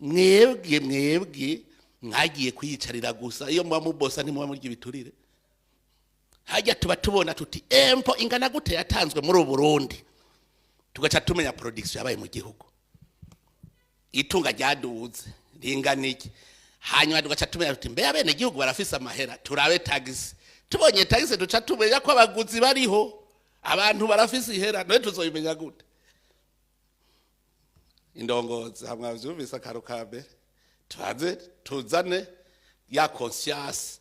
Mwebwe mwebwe mwagiye kwiyicarira gusa, iyo muba mubosa ntimuba murya ibiturire. Hajya tuba tubona tuti impôt ingana gute yatanzwe muri Burundi, tugaca tumenya production yabaye mu gihugu, itunga ryaduze ringana iki. Hanyuma tugaca tumenya tuti mbe abene gihugu barafise amahera? Turabe taxe. Tubonye taxe, duca tumenya ko abaguzi bariho, abantu barafise ihera. None tuzobimenya gute? Indongozi hamwe avyumvise, akaru ka mbere tubanze tuzane ya conscience,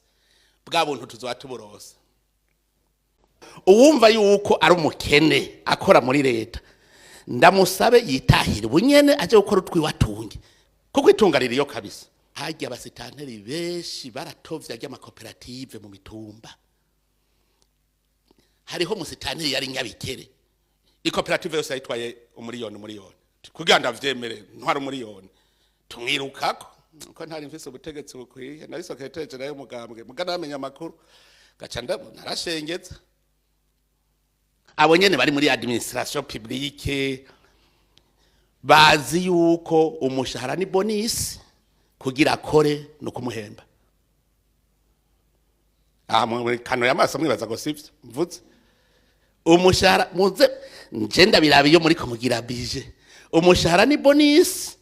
bwa buntu tuzoba tuburosa. Uwumva yuko ari umukene akora muri leta, ndamusabe yitahire ubunyene, aje gukora utwiwe atunge, kuko itunga ririyo kabisa. Harya abasitanteri benshi baratovye ry'amakoperative mu mitumba. Hariho umusitanteri yari Nyabikere, ikoperative yose yayitwaye umuriyoni umuriyoni. Kugira ndavyemere ntwara umuriyoni, tumwirukako ko ntari mfise ubutegetsi bukwiye, nari secrétaire général y'umugambwe, muga namenya amakuru gaca ndabona narashengeza. Abo nyene bari muri administration publique bazi yuko umushahara ni bonus, kugira akore no kumuhemba. Aha muri kano y'amaso mwibaza ngo sivyo mvuze. Umushahara, muze nje ndabiraba iyo muri kumugira budget, umushahara ni bonus,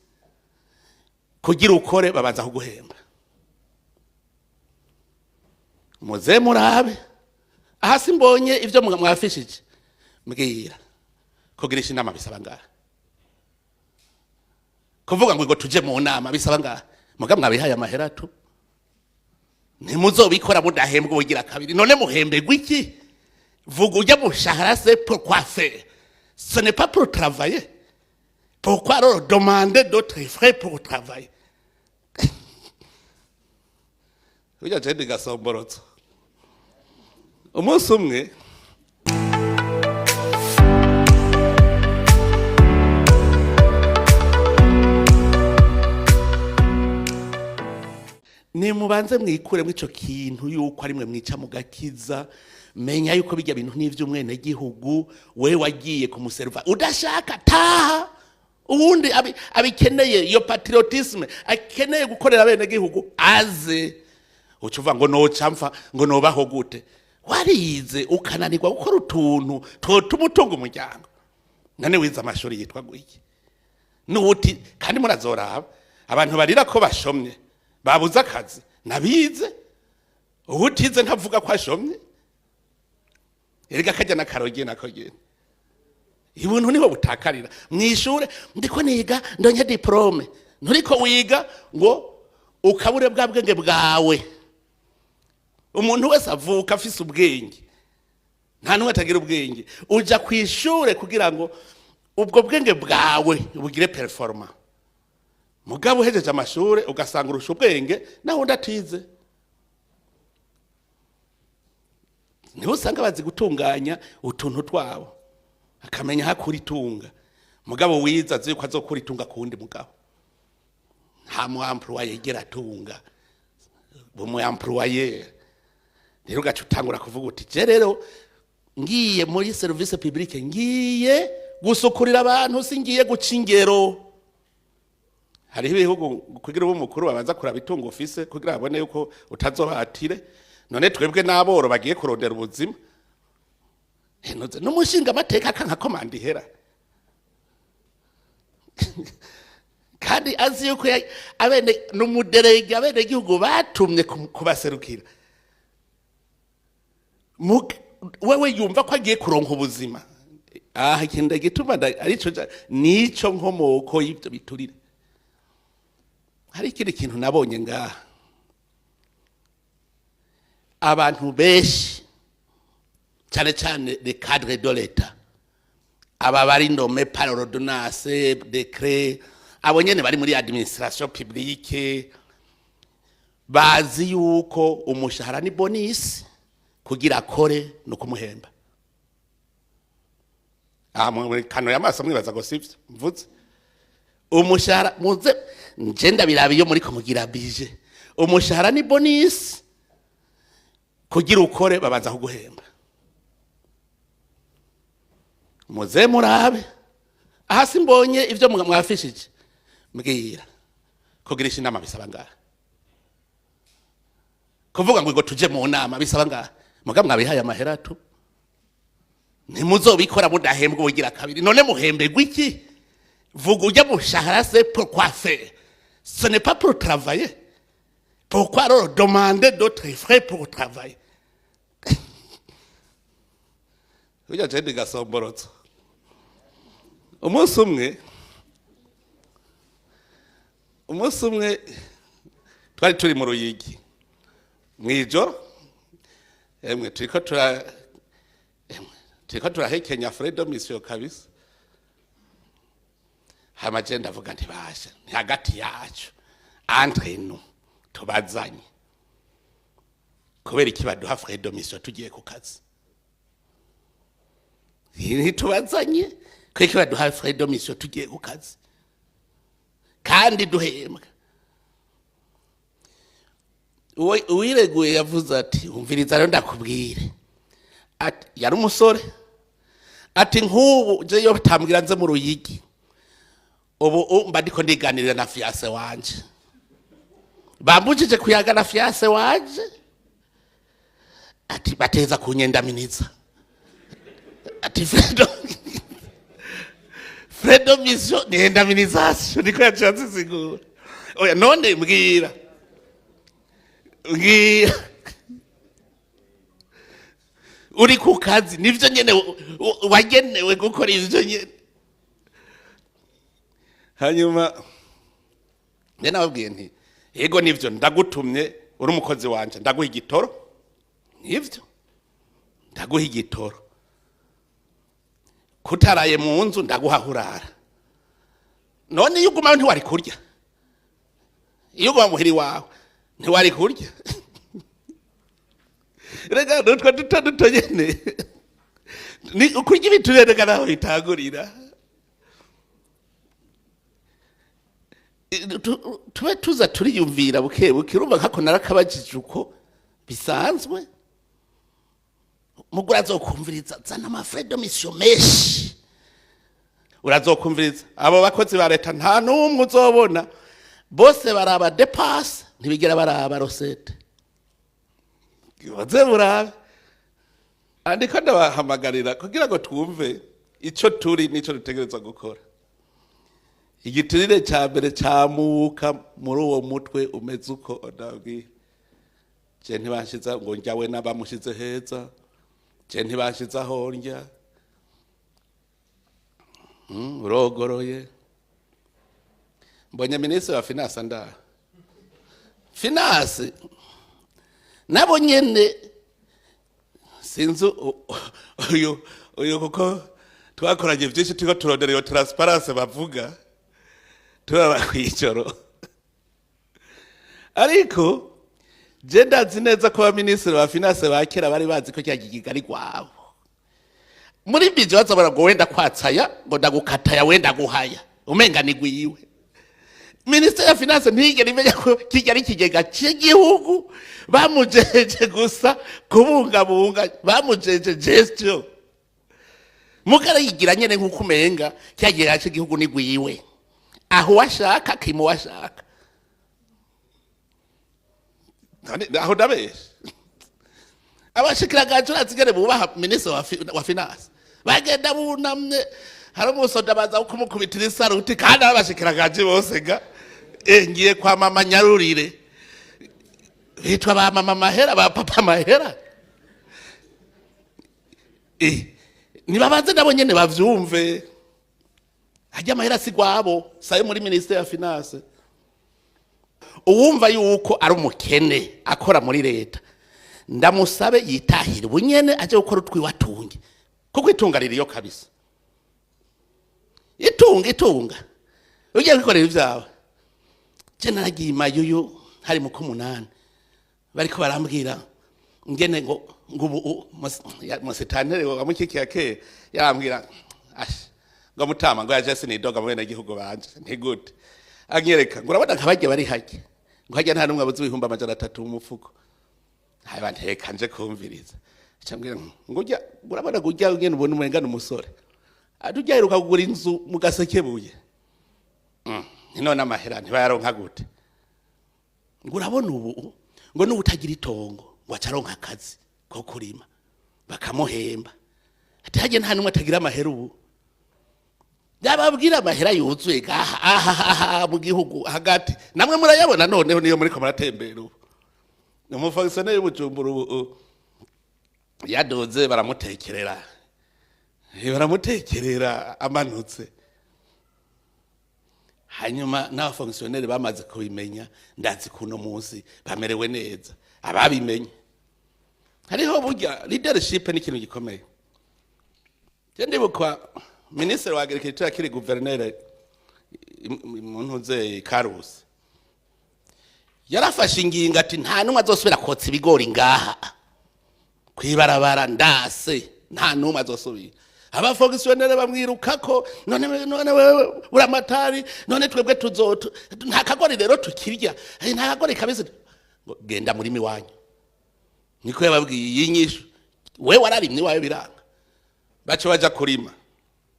kugira ukore babanza kuguhemba. Muze murabe aha, simbonye ivyo mwafishije. Mbwira, kugirisha inama bisaba ngaha? Kuvuga ngo tuje mu nama bisaba ngaha? Muga mwabihaye amahera tu, ntimuzobikora mudahembwa ubugira kabiri. None muhembegwa iki? Vuga, ujya mushahara c'est pour quoi faire? Ce n'est pas pour travailler. Pourquoi alors demander d'autres frais pour travailler? Ujya je gasomborotso umunsi umwe. Nimubanze mwikuremo ico kintu yuko ari mwe mwica mugakiza. Menya yuko bijya bintu n'ivy'umwenegihugu. We wagiye kumuserva, udashaka taha. Uwundi abikeneye, iyo patriotisme, akeneye gukorera bene gihugu, aze. Uca uvuga ngo noca mfa, ngo nobaho gute? Warize ukananirwa gukora utuntu twotuma utunga umuryango. None wize amashuri yitwa gwiki? Nuti kandi murazoraba abantu barira ko bashomye, babuze akazi, nabize. Uwutize ntavuga ko ashomye. Erega kajya n'akaroge nako nyene, ibintu niho butakarira mwishure. Ndiko niga ndonke diplôme. Nturiko wiga ngo ukabure bwa bwenge bwawe. Umuntu wese avuka afise ubwenge, nta n'umwe atagira ubwenge. Uja ku ishure kugira ngo ubwo bwenge bwawe bugire performance. Mugabo uhejeje amashure ugasanga urusha ubwenge naho undi atize. Niho usanga bazi gutunganya utuntu twabo, akamenya aho akura itunga. Mugabo wize azi yuko azokura itunga ku wundi mugabo. Nta mu employé yegera atunga, umu employé rero ugaca utangura kuvuga uti je rero ngiye muri service publique, ngiye gusukurira abantu, singiye guca ingero. Hariho ibihugu kugira ube umukuru babanza kuraba itungo ufise, kugira babone yuko utazobatire. None twebwe n'aboro bagiye kurondera ubuzima, enoze n'umushinga amateka akanka komanda ihera, kandi azi yuko abene n'umuderege abene gihugu batumye kubaserukira. Wewe yumva ko agiye kuronka ubuzima. Aha ikintu gituma arico nico nkomoko y'ivyo biturire. Hari ikindi kintu nabonye ngaha: abantu benshi, cyane cyane les cadres de l'État, aba bari nommés par ordonnance, décret, abo nyene bari muri administration publique, bazi yuko umushahara ni bonus, kugira akore no kumuhemba. Aha muri kano y'amaso mwibaza ngo sivyo mvuze. Umushahara, muze nje ndabiraba iyo muri kumugira budget, umushahara ni bonus, kugira ukore babanza kuguhemba. Muze murabe aha, simbonye ivyo mwafishije. Mbwira. Kugirisha inama bisaba ngaha, kuvuga ngo tuje mu nama bisaba ngaha. Muga mwabihaye amahera tu, ntimuzobikora mudahembwa ubugira kabiri. None muhembegwa iki? Vuga, ujya mushahara, c'est pour quoi faire? Ce n'est pas pour travailler. Pourquoi alors demander d'autres frais pour travailler? Ujya je gasomborotso. Umunsi umwe twari turi mu Ruyigi mwijoro, emwe turiko turahekenya frais de mission kabisa. Hama je ndavuga, ntibasha ni hagati yacu, entre nous, tubazanye, kubera iki baduha frais de mission tugiye ku kazi? Ntitubazanye, kubera iki baduha frais de mission tugiye ku kazi kandi duhembwa? Uwireguye yavuze ati: "Umviriza rero ndakubwire." Ati, yari umusore, ati: "Nk'ubu je yo batambwira nze mu Ruyigi, ubu mba ndiko ndiganirira na fiancée wanje. Bambujije kuyaga na fiancée wanje." Ati: "Bateza kunyendaminiza." Ati: Frais de mission ni indemnisation." Niko yaciye azisigura. Oya, none mbwira, mbwira, uri ku kazi, nivyo nyene wagenewe gukora, ivyo nyene. Hanyuma njye nababwiye nti: "Yego nivyo, ndagutumye, uri umukozi wanje, ndaguha igitoro, nivyo ndaguha igitoro. Kutaraye mu nzu, ndaguha aho urara. None iyo ugumayo ntiwari kurya? Iyo uguma muhira iwawe ntiwari kurya?" Rega nutwo duto duto nyene ni ukurya ibiturire. Rega naho bitangurira. Tube tuza turiyumvira buke buke. Urumva nkako narakabajije uko bisanzwe. Mugura azokumviriza, zana ama frais de mission menshi, urazokumviriza. Abo bakozi ba leta nta n'umwe uzobona, bose baraba dépenses, ntibigera baraba recettes. Baze burabe. Andiko ndabahamagarira kugira ngo twumve ico turi n'ico dutegerezwa gukora. Igiturire ca mbere camuka muri uwo mutwe umeze uko ndabwira. Je ntibanshiza ngo njyawe n'abamushize heza, je ntibanshize aho ndya. Urogoroye. Mbonye minisitiri wa finance ndaha. Finance nabo nyene sinzi uyu, kuko twakoranye byinshi, turiko turondera iyo transparence bavuga, turara kw'ijoro. Ariko je ndazi neza ko abaminisitiri ba finance ba kera bari bazi ko cya kigega ari rwabo. Muri budget bazabara ngo wenda kwatsaya, ngo ndagukataya, wenda guhaya, umenga ni gwiwe. Minisiteri ya finance ntiyigera imenya ko kijya ari ikigega cy'igihugu. Bamujeje gusa kubungabunga, bamujeje gestion, mugara yigira nyene nk'uko umenga cya kigega cy'igihugu ni gwiwe, aho washaka kimu washaka. Aho ndabesha? Abashikiranganje urazigere bubaha minisitiri wa finance, bagenda bunamye. Hari umusoda baza kumukubitira isaruti, kandi abashikiranganje bose ga ngiye kwa mama nyarurire, bitwa ba mama mahera, ba papa mahera. Nibabanze nabo nyene bavyumve, harya amahera si gwabo, sayo muri ministère ya finance. Uwumva yuko ari umukene akora muri leta, ndamusabe yitahire ubunyene, aje gukora utwiwe atunge, kuko itunga ririyo kabisa. Itunga, itunga, ugiye kwikorera ibyawe. Je naragiye Mayuyu hari mu k'umunani, bariko barambwira ngene ngo ubu musitantere wa mukikiya ke yarambwira ash ngo: "Mutama," ngo, "yaje sinidoga mu bene gihugu banje." Ntigute? Anyereka ngo: "Urabona nka barya bari hajya," ngo, "hajya nta numwe abuze 300,000 mu mufuko." Haba nteka nje kumviriza, acambwira ngo: "Ujya urabona ngo ujya ngene ubona umenga umusore ati ujya aheruka kugura inzu mu Gasekebuye. None amahera ntibayaronka gute?" Ngo urabona ubu ngo n'ubutagira itongo ngo acaronka akazi ko kurima bakamuhemba. Ati hajye nta n'umwe atagira amahera ubu. Yababwira amahera yuzuye ngaha aha aha mu gihugu hagati, namwe murayabona. Noneho niyo muriko muratembera ubu, umufonctionnaire w'Ubujumbura ubu yadoze baramutekerera, baramutekerera amanutse. Hanyuma n'abafonctionnaires bamaze kubimenya, ndazi kuno munsi bamerewe neza ababimenye. Hariho burya leadership ni ikintu gikomeye. Je ndibuka minisitiri wa agriculture akiri guverineri mu ntuze Karusi, yarafashe ingingo ati nta n'umwe azosubira kotsa ibigori ngaha kwibarabara, ndase nta n'umwe azosubira. Abafonctionnaires bamwirukako: none none wewe buramatari, none twebwe tuzoto nta kagori rero tukirya? Nta kagori kabisa. Ngo genda murimi wanyu, niko yababwiye. Iyi nyishu we wararimye iwawe biranga, baca baja kurima.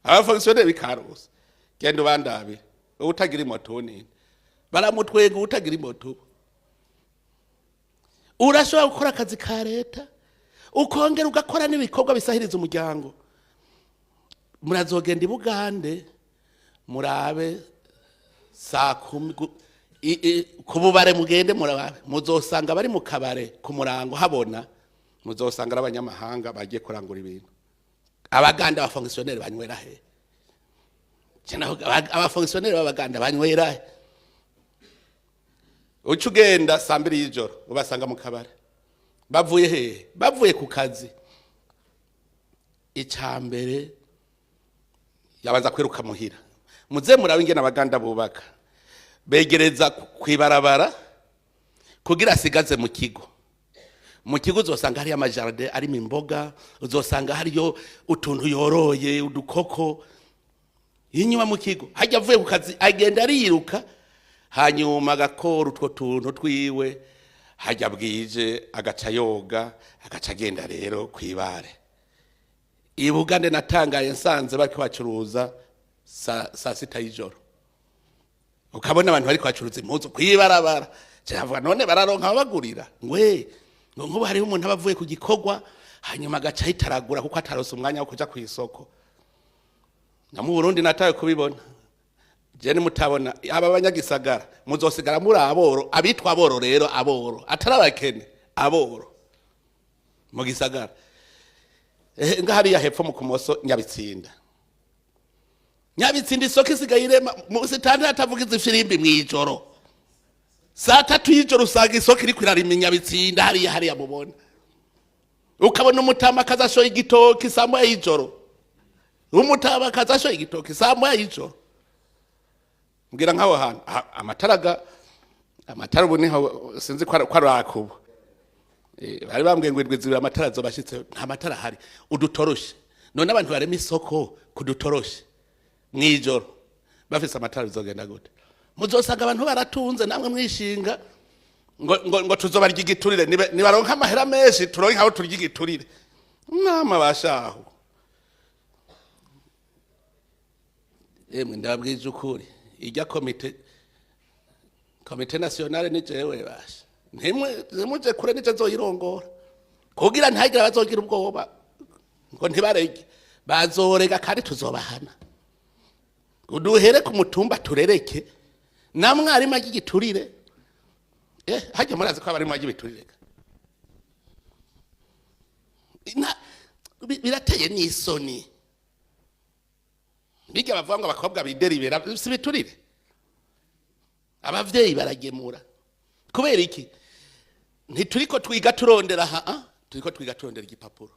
Abafonctionnaires b'Ikarusi, genda ubandabire utagira imoto nini, baramutwega utagira imoto. Urashobora gukora akazi ka leta ukongera ugakora n'ibikorwa bisahiriza umuryango. Murazogenda i Bugande murabe saa 10 ku bubare, mugende murabe, muzosanga bari mu kabare ku murango habona, muzosanga ari abanyamahanga bagiye kurangura ibintu. Abaganda abafonctionnaires banywera he? Abafonctionnaires b'Abaganda banywera he? Uca ugenda saa 2 y'ijoro ubasanga mu kabare. Bavuye hehe? Bavuye ku kazi. Icya mbere yabanza kwiruka muhira. Muze murabe ingene Abaganda bubaka, begereza kwibarabara kugira asigaze mu kigo. Mu kigo uzosanga hariyo amajardins arimo imboga, uzosanga hariyo utuntu yoroye, udukoko inyuma mu kigo. Hajya avuye ku kazi agenda ariruka, hanyuma agakora utwo tuntu twiwe, hajya bwije agaca yoga, agaca agenda rero kwibare. I Bugande natangaye nsanze bariko bacuruza saa 6 y'ijoro, ukabona abantu bariko bacuruza impuzu kwibarabara. Cyavuga none bararonka ababagurira? Ngwe ngo nkubu hariho umuntu aba avuye ku gikorwa, hanyuma agaca ahitaragura kuko atarose umwanya wo kuja ku isoko. Na mu Burundi natawe kubibona je nimutabona aba banyagisagara muzosigara muri aboro, abitwa aboro rero, aboro atari abakene, aboro mu gisagara. Nga hariya hepfo mu kumoso Nyabitsinda, Nyabitsinda isoko isigaye irema mu sitani atavuga izifirimbi mw'ijoro. Saa 3 y'ijoro usanga isoko iriko irarima i Nyabitsinda hariya, hariya mubona. Ukabona umutamakazi ashoye igitoki saa 1 y'ijoro, umutamakazi ashoye igitoki saa 1 y'ijoro. Mbwira nk'aho hantu amatara ga amatara ubu niho sinzi ko ari akubu. Bari bambwiye ngo indwi 2 amatara azobashitse, nta matara ahari, udutoroshe. None abantu barema isoko kudutoroshe mw'ijoro bafise amatara bizogenda gute? Muzosanga abantu baratunze, namwe mwishinga ngo tuzobarya igiturire. Nibaronka amahera menshi turonke aho turya igiturire. Nama bashaho, emwe ndababwije ukuri, ijya comité nationale ni jewe basha, ntimwe ntimuje kure, nije nzoyirongora kugira ntihagire abazogira ubwoba ngo ntibarege. Bazorega kandi tuzobahana. Duhere ku mutumba turereke na mwarimu ajya igiturire. Hajya murazi ko abarimu ajya ibiturire. Birateye n'isoni bijya bavuga ngo abakobwa bideribera si biturire, abavyeyi baragemura. Kubera iki? Ntituriko twiga turondera ha, turiko twiga turondera igipapuro.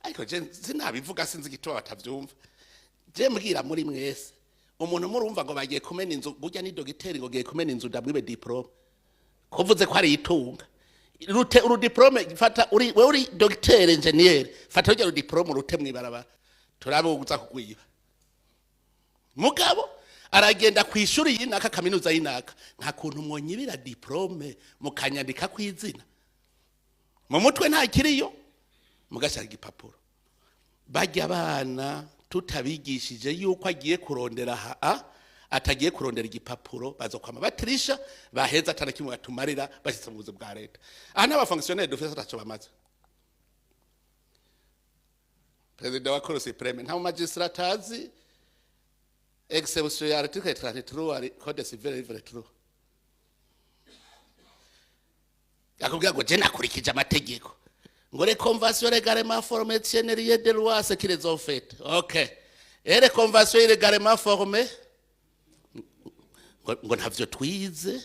Ariko je sinabivuga, sinzi igituma batavyumva. Je mbwira muri mwese, umuntu murumva ngo bagiye kumena inzu, burya ni dogiteri ngo giye kumena inzu ndamwibe diplôme, kuvuze ko ari itunga rute urudiplôme. Fata uri wewe uri docteur ingénieur, fata rujya rudiplôme rute mwibarabara, turabe uza kugwiba. Mugabo aragenda ku ishuri y'inaka, kaminuza y'inaka, nta kuntu mwonyibira diplôme mukanyandika kw'izina mu mutwe ntakiriyo, mugashaka igipapuro. Bajya abana tutabigishije yuko agiye kurondera ha Atagiye kurondera igipapuro, bazokwama batirisha baheza atana kimwe batumarira bashyitse mu buzi bwa leta. Aha n'aba fonctionnaires dufise ataco bamaze. Perezida wa Cour suprême, nta magistrat azi exception ya article 33 code civil livre 3. Akubwira ngo je nakurikije amategeko, ngo les conventions légalement formées tiennent lieu de loi, ce qu'ils ont fait. OK, et les conventions illégalement formées? Ngo ntavyo twize,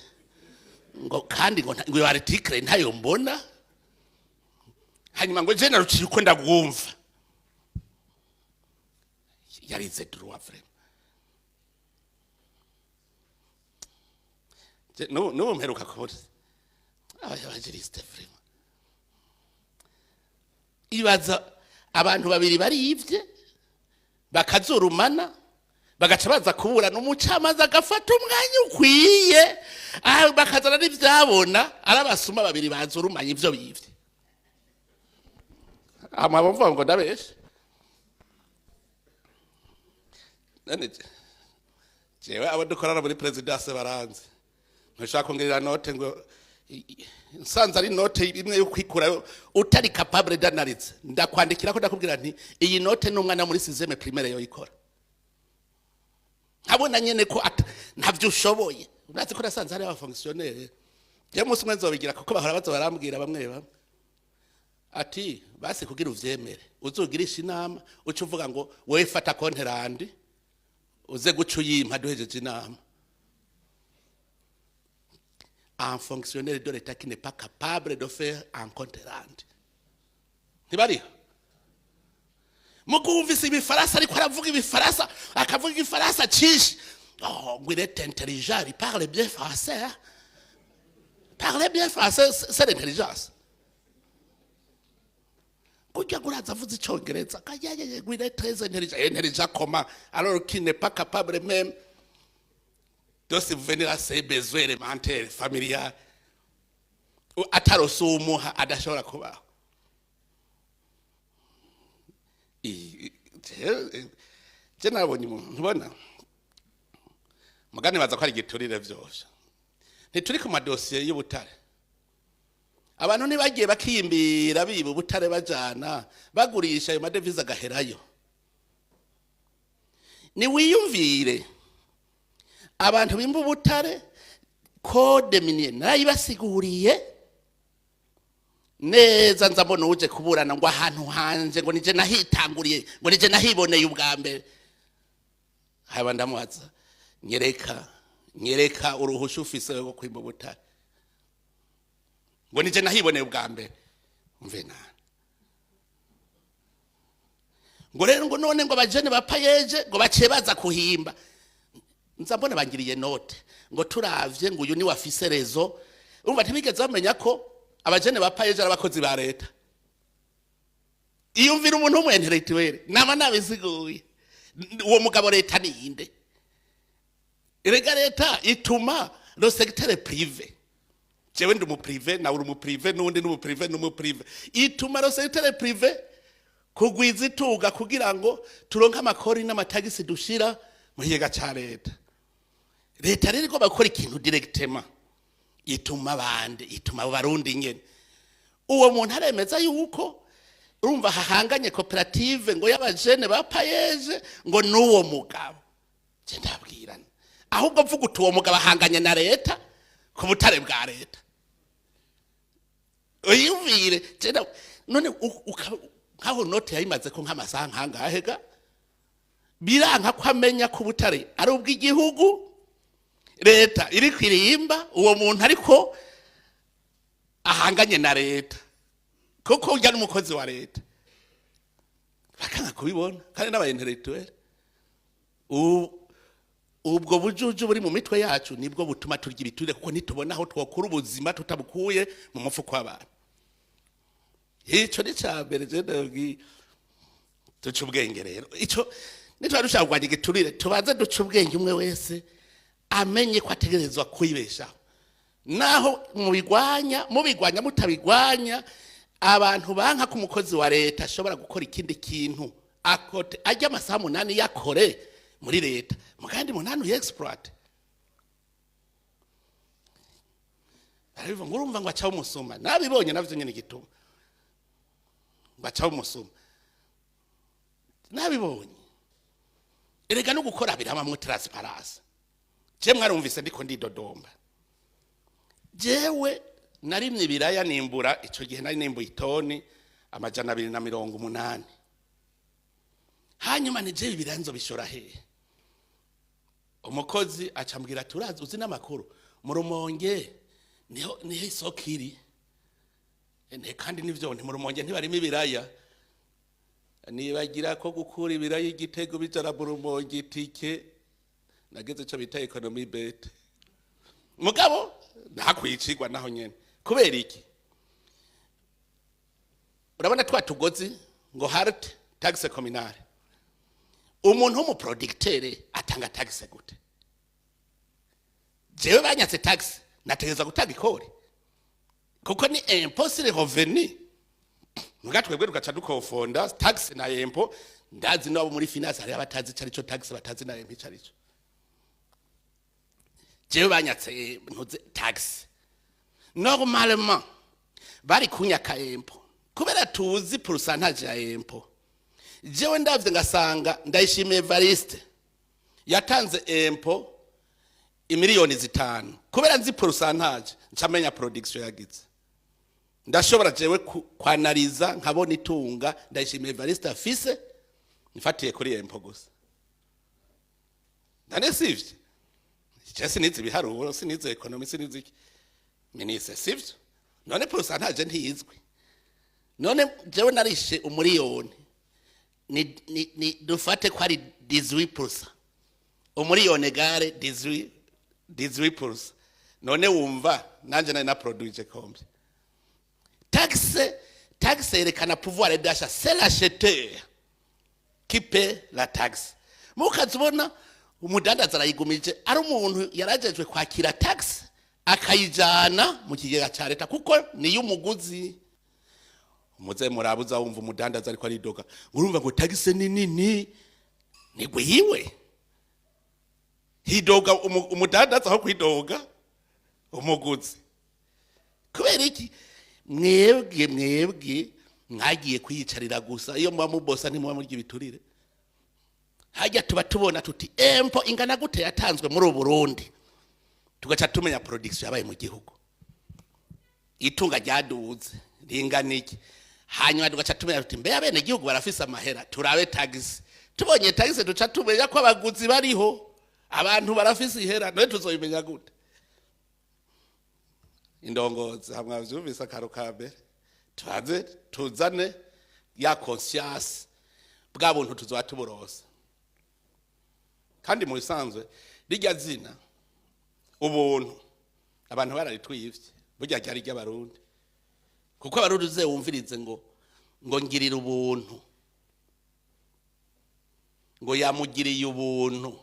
ngo kandi ngo iyo article ntayo mbona. Hanyuma ngo je naruciye uko ndagwumva. Yarize droit vraiment. N'ubu mperuka kubona aba juristes vraiment. Ibaza abantu babiri barivye bakazurumana, bagaca baza kuburana, umucamanza agafata umwanya ukwiye, bakazana n'ivyabona ari abasuma babiri bazurumanye ivyo bivye. Hama bumva ngo ndabeshe. None jewe abo dukorana muri présidence baranze, ntushaka kongerera note ngo nsanze ari note imwe yo kwikurayo utari capable d'analyse, ndakwandikira ko ndakubwira nti iyi note n'umwana muri sixième primaire yoyikora. Nkabona nyene ko ntavyo ushoboye. Urazi ko nasanze hari aba fonctionnaires, je munsi umwe nzobigira, kuko bahora baza barambwira bamwe bamwe ati basi kugira uvyemere uzugirisha inama, uca uvuga ngo wewe fata compte rendu uze guca uyimpa duhejeje inama. Un fonctionnaire de l'État qui n'est pas capable de faire un compte rendu, ntibariho? Mukumvise ibifaransa, ariko aravuga ibifaransa, akavuga igifaransa cyinshi. Oh, ngo il est intelligent, il parle bien français, hein? Parler bien français, c'est l'intelligence? Kurya ngo uraza avuze icyongereza kayayeye, ngo il est très intelligent. Intelligent comment, alors qu'il n'est pas capable même de subvenir à ses besoins élémentaires familiales? Atarose uwumuha adashobora kubaho. Je nabonye umuntu ntubona mugani baza ko ari igiturire vyose. Ntituri ku madosiye y'ubutare? Abantu ntibagiye bakiyimbira biba ubutare, bajana bagurisha ayo ma devises agaherayo? Niwiyumvire abantu bimba ubutare. Code minier narayibasiguriye neza. Nza mbona uje kuburana ngo ahantu hanje, ngo nije nahitanguriye, ngo nije nahiboneye ubwa mbere. Haba ndamubaza: nyereka, nyereka uruhusha ufise rwo kwimba ubutare. Ngo nije nahiboneye ubwa mbere. Umve nani ngo rero ngo none ngo abajene ba PAEEJ ngo baciye baza kuhimba. Nza mbona bangiriye note ngo turavye ngo uyu ni wafise raison. Urumva ntibigeze bamenya ko abajene ba PAEEJ ari abakozi ba leta. Iyumvira umuntu w'umu intellectuel, nama nabisiguye. Uwo mugabo leta ninde? Erega leta ituma le secteur privé. Jewe ndi umu privé, nawe uri umu privé, n'uwundi ni umu privé, n'umu privé. Ituma le secteur privé kugwiza ituga kugira ngo turonke amakori n'amatagisi dushira mu kigega ca leta. Leta rero igomba gukora ikintu directement, ituma abandi, ituma abo barundi nyene. Uwo muntu aremeza yuko urumva hahanganye koperative ngo y'abajene ba PAEEJ ngo n'uwo mugabo. Je ndabwirana, ahubwo mvuga uti uwo mugabo ahanganye na leta ku butare bwa leta. Uyumvire je none nkaho note yayimaze ko nk'amasaha nkangahe ga, biranka ko amenya ko ubutare ari ubw'igihugu, leta iri kwirimba. Uwo muntu ariko ahanganye na leta kuko ujya n'umukozi wa leta, bakanga kubibona. Kandi n'aba intellectuel, ubwo bujuju buri mu mitwe yacu nibwo butuma turya ibiturire, kuko ntitubona aho twokura ubuzima tutabukuye mu mufuko w'abantu. Ico ni ca mbere je ndabwiye. Duca ubwenge rero. Ico nitwara dushaka kurwanya igiturire, tubanze duca ubwenge, umwe wese amenye ko ategerezwa kwibeshaho. Naho mubigwanya, mubigwanya, mutabigwanya, abantu banka ko umukozi wa leta ashobora gukora ikindi kintu akote ajya amasaha 8 yakore. Muri leta mugandi munani uyi exploite. Barabivuga ngo urumva ngo acaho umusuma. Nabibonye navyo nyene igituma ngo acaho umusuma, nabibonye. Erega no gukora birabamwo transparence. Je mwarumvise ndiko ndidodomba, jewe narimye ibiraya nimbura, ico gihe nari nimbuye itoni 280. Hanyuma ni jewe ibiraya nzobishora hehe? Umukozi acambwira ati: "Urazi, uzi n'amakuru, mu Rumonge niho isoko iri." Kandi nivyo, nti mu Rumonge ntibarimo ibiraya. Nibagira ko gukura ibiraya igitego bijana mu Rumonge, itike nageze ico bita économie bête. Mugabo ntakwicirwa naho nyene. Kubera iki? Urabona twa tugozi ngo halte taxe communale, umuntu w'umu producteur atanga taxe gute? Jewe banyatse taxe, nategereza gutanga ikori kuko ni impôt sur le revenu. Muga twebwe tugaca dukonfonda taxe na impôt. Ndazi nabo muri finance hari abatazi ico arico taxe, batazi na impôt ico arico. Jewe banyatse ntuze taxe, normalement bari kunyaka impôt kubera tuzi pourcentage ya impôt. Jewe ndavye ngasanga Ndayishimiye Evariste yatanze impôt imiliyoni 5, kubera nzi pourcentage ncamenya production yagize. Ndashobora jewe kwanaliza nkabona itunga Ndayishimiye Evariste afise mfatiye kuri impôt gusa. Ndane sivyo? Je sinizi ibiharuro, sinize économie, sinizi iki ministre, sivyo? None pourcentage ntiyizwi? None jewe narishe umuriyoni, ni dufate ko ari 18%, umuriyoni égale 18, 18%. None wumva nanje nari naproduije combien? Taxe yerekana pouvoir d'achat, c'est l'acheteur qui paie la taxe. Mukaza ubona umudandaza arayigumije, ari umuntu yarajejwe kwakira taxe akayijana mu kigega ca leta kuko niyo umuguzi. Umuze murabuza wumva umudandaza ariko aridoga ngo urumva ngo taxe ni nini, ni gwiwe. Hidoga umudandaza aho kwidoga umuguzi. Kubera iki? Mwebwe mwagiye kwiyicarira gusa. Iyo muba mubosa ntimuba murya ibiturire. Hajya tuba tubona tuti impôt ingana gute yatanzwe muri ubu Burundi, tugaca tumenya production yabaye mu gihugu, itunga ryaduze ringana iki. Hanyuma tugaca tumenya tuti mbe abene gihugu barafise amahera? Turabe taxe. Tubonye taxe duca tumenya ko abaguzi bariho, abantu barafise ihera. None tuzobimenya gute? Indongozi hamwe mwavyumvise akaro ka mbere, tubanze tuzane ya conscience bwa buntu, tuzoba tuburosa. Kandi mu bisanzwe rirya zina ubuntu abantu bararitwivye, burya ryari ry'Abarundi, kuko Abarundi uze wumvirize ngo ngirira ubuntu, ngo yamugiriye ubuntu,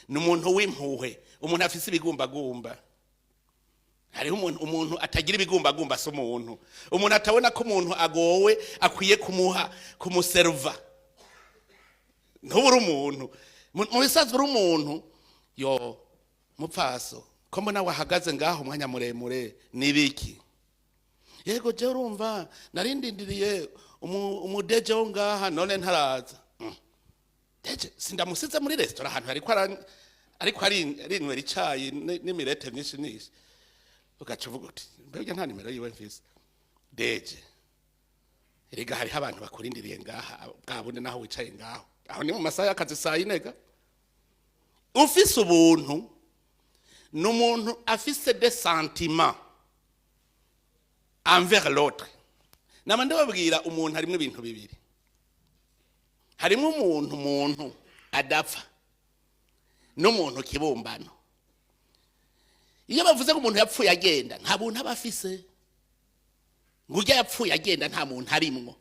ni umuntu w'impuhwe, umuntu afise ibigumbagumba. Hariho umuntu atagira ibigumbagumba si umuntu. Umuntu atabona ko umuntu agowe akwiye kumuha, kumuseruva, ntubure umuntu. Mu bisanzwe uri umuntu yo mupfaso, ko mbona wahagaze ngaho umwanya muremure, nibiki? Yego, je urumva narindindiriye umu DG wo ngaha, none ntaraza. DG sindamusize muri resitora ahantu ariko arinywera icayi n'imirete myinshi nyinshi. Ugaca uvuga uti: "Mbega nta nimero yiwe mfise?" DG, erega hariho abantu bakurindiriye ngaha bwa bundi naho wicaye ngaho. Aho ni mu masaha y'akazi saa yine ga. Ufise ubuntu ni umuntu afise des sentiments envers l'autre. Nama ndababwira, umuntu harimo ibintu bibiri: harimo umuntu adapfa n'umuntu kibumbano. Iyo bavuze ko umuntu yapfuye agenda, nta buntu aba afise. Ngo urya yapfuye agenda, nta muntu arimwo.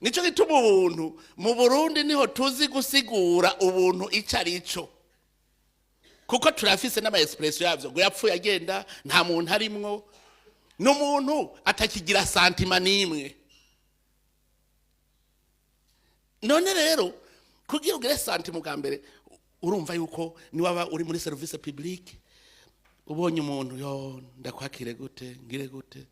Nico gituma ubuntu mu Burundi niho tuzi gusigura ubuntu ico ari cyo, kuko turafise n'ama expression yavyo. Ngo yapfuye agenda, nta muntu arimwo, n'umuntu atakigira sentiment n'imwe. None rero Kugira ugire sentiment bwa mbere, urumva yuko niwaba uri muri service publique, ubonye umuntu, yo ndakwakire gute, ngire gute?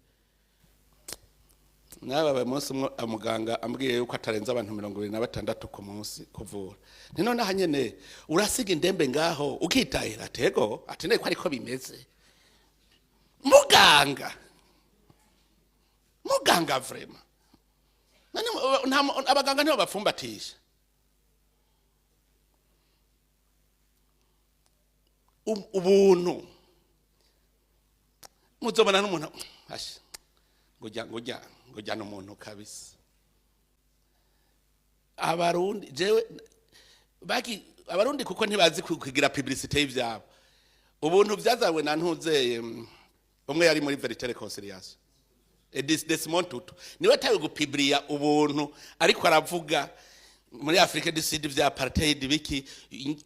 Nababaye umunsi umwe muganga ambwiye yuko atarenze abantu 26 ku munsi kuvura. Nti none aha nyene urasiga indembe ngaho ukitahira? Atego ati ko ariko bimeze. Muganga, muganga, vraiment. None abaganga nibo bapfumbatisha ubuntu. Muzobona n'umuntu asha ngujya ngujya ngujya n'umuntu kabisa. Abarundi, jewe baki Abarundi, kuko ntibazi kugira publicité y'ivyabo. Ubuntu vyazanywe na ntuzeye, umwe yari muri Vérité Réconciliation, Edis Desmond Tutu, niwe tawe gupublier ubuntu, ariko aravuga muri Afrique du Sud vya apartheid biki,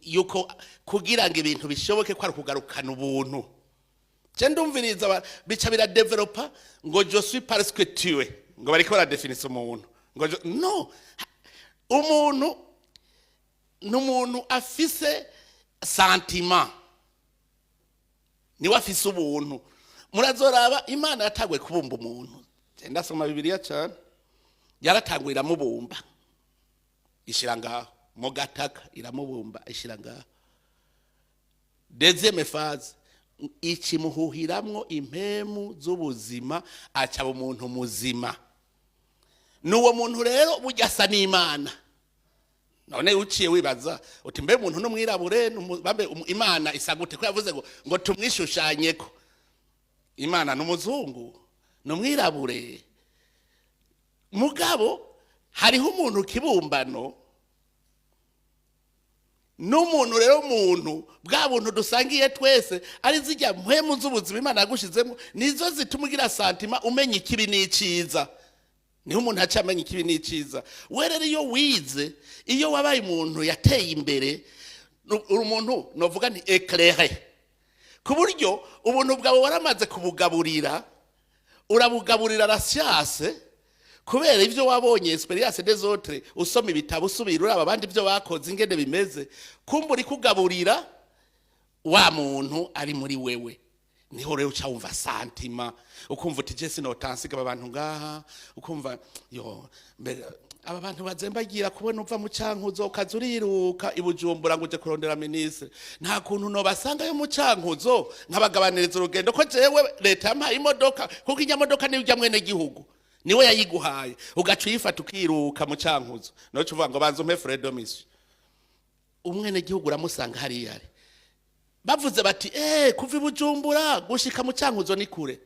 yuko kugira ngo ibintu bishoboke ko ari kugarukana ubuntu. Je ndumviriza bica biradéveloppa ngo "je suis parce que tu es", ngo bariko baradéfinissa umuntu ngo no umuntu ni umuntu afise sentiment, niwe afise ubuntu. Murazoraba, Imana yataguye kubumba umuntu. Je ndasoma Bibiliya cyane. Yaratanguye iramubumba, ishira ngaho mu gataka, iramubumba, ishira ngaho. Deuxième phase, ikimuhuhiramwo impemu z'ubuzima, acaba umuntu muzima. N'uwo muntu rero burya asa n'Imana. None uciye wibaza uti: mbe umuntu n'umwirabure, bambe Imana isa gute, ko yavuze ngo tumwishushanyeko? Imana n'umuzungu, n'umwirabure? Mugabo hariho umuntu kibumbano n'umuntu rero. Umuntu bwa buntu dusangiye twese, ari zijya mpwemu z'ubuzima Imana yagushizemo, nizo zituma ugira sentiment, umenya ikibi n'iciza. Niho umuntu aca amenya ikibi n'iciza. We rero iyo wize, iyo wabaye umuntu yateye imbere, uri umuntu novuga nti éclairé, ku buryo ubuntu bwawe waramaze kubugaburira, urabugaburira la science, kubera ibyo wabonye, expérience des autres, usoma ibitabo, usubira uraba abandi ibyo bakoze ingene bimeze, kumva uri kugaburira wa muntu ari muri wewe. Niho rero uca wumva sentiment, ukumva uti: je sinotansiga aba bantu ngaha. Ukumva yo mbere aba bantu bazembagira kubona uva mu Cankuzo ukaza uriruka i Bujumbura ngo uje kurondera ministre, nta kuntu nobasangayo mu Cankuzo nkabagabaniriza urugendo, ko jewe leta yampaye imodoka? Kuko inyamodoka niyo ujya mwene gihugu, niwe yayiguhaye, ugaca uyifata ukiruka mu Cankuzo. Noca uvuga ngo banza umpe frais de mission. Umwene gihugu uramusanga hariya ari bavuze bati: kuva i Bujumbura gushika mu Cankuzo ni kure.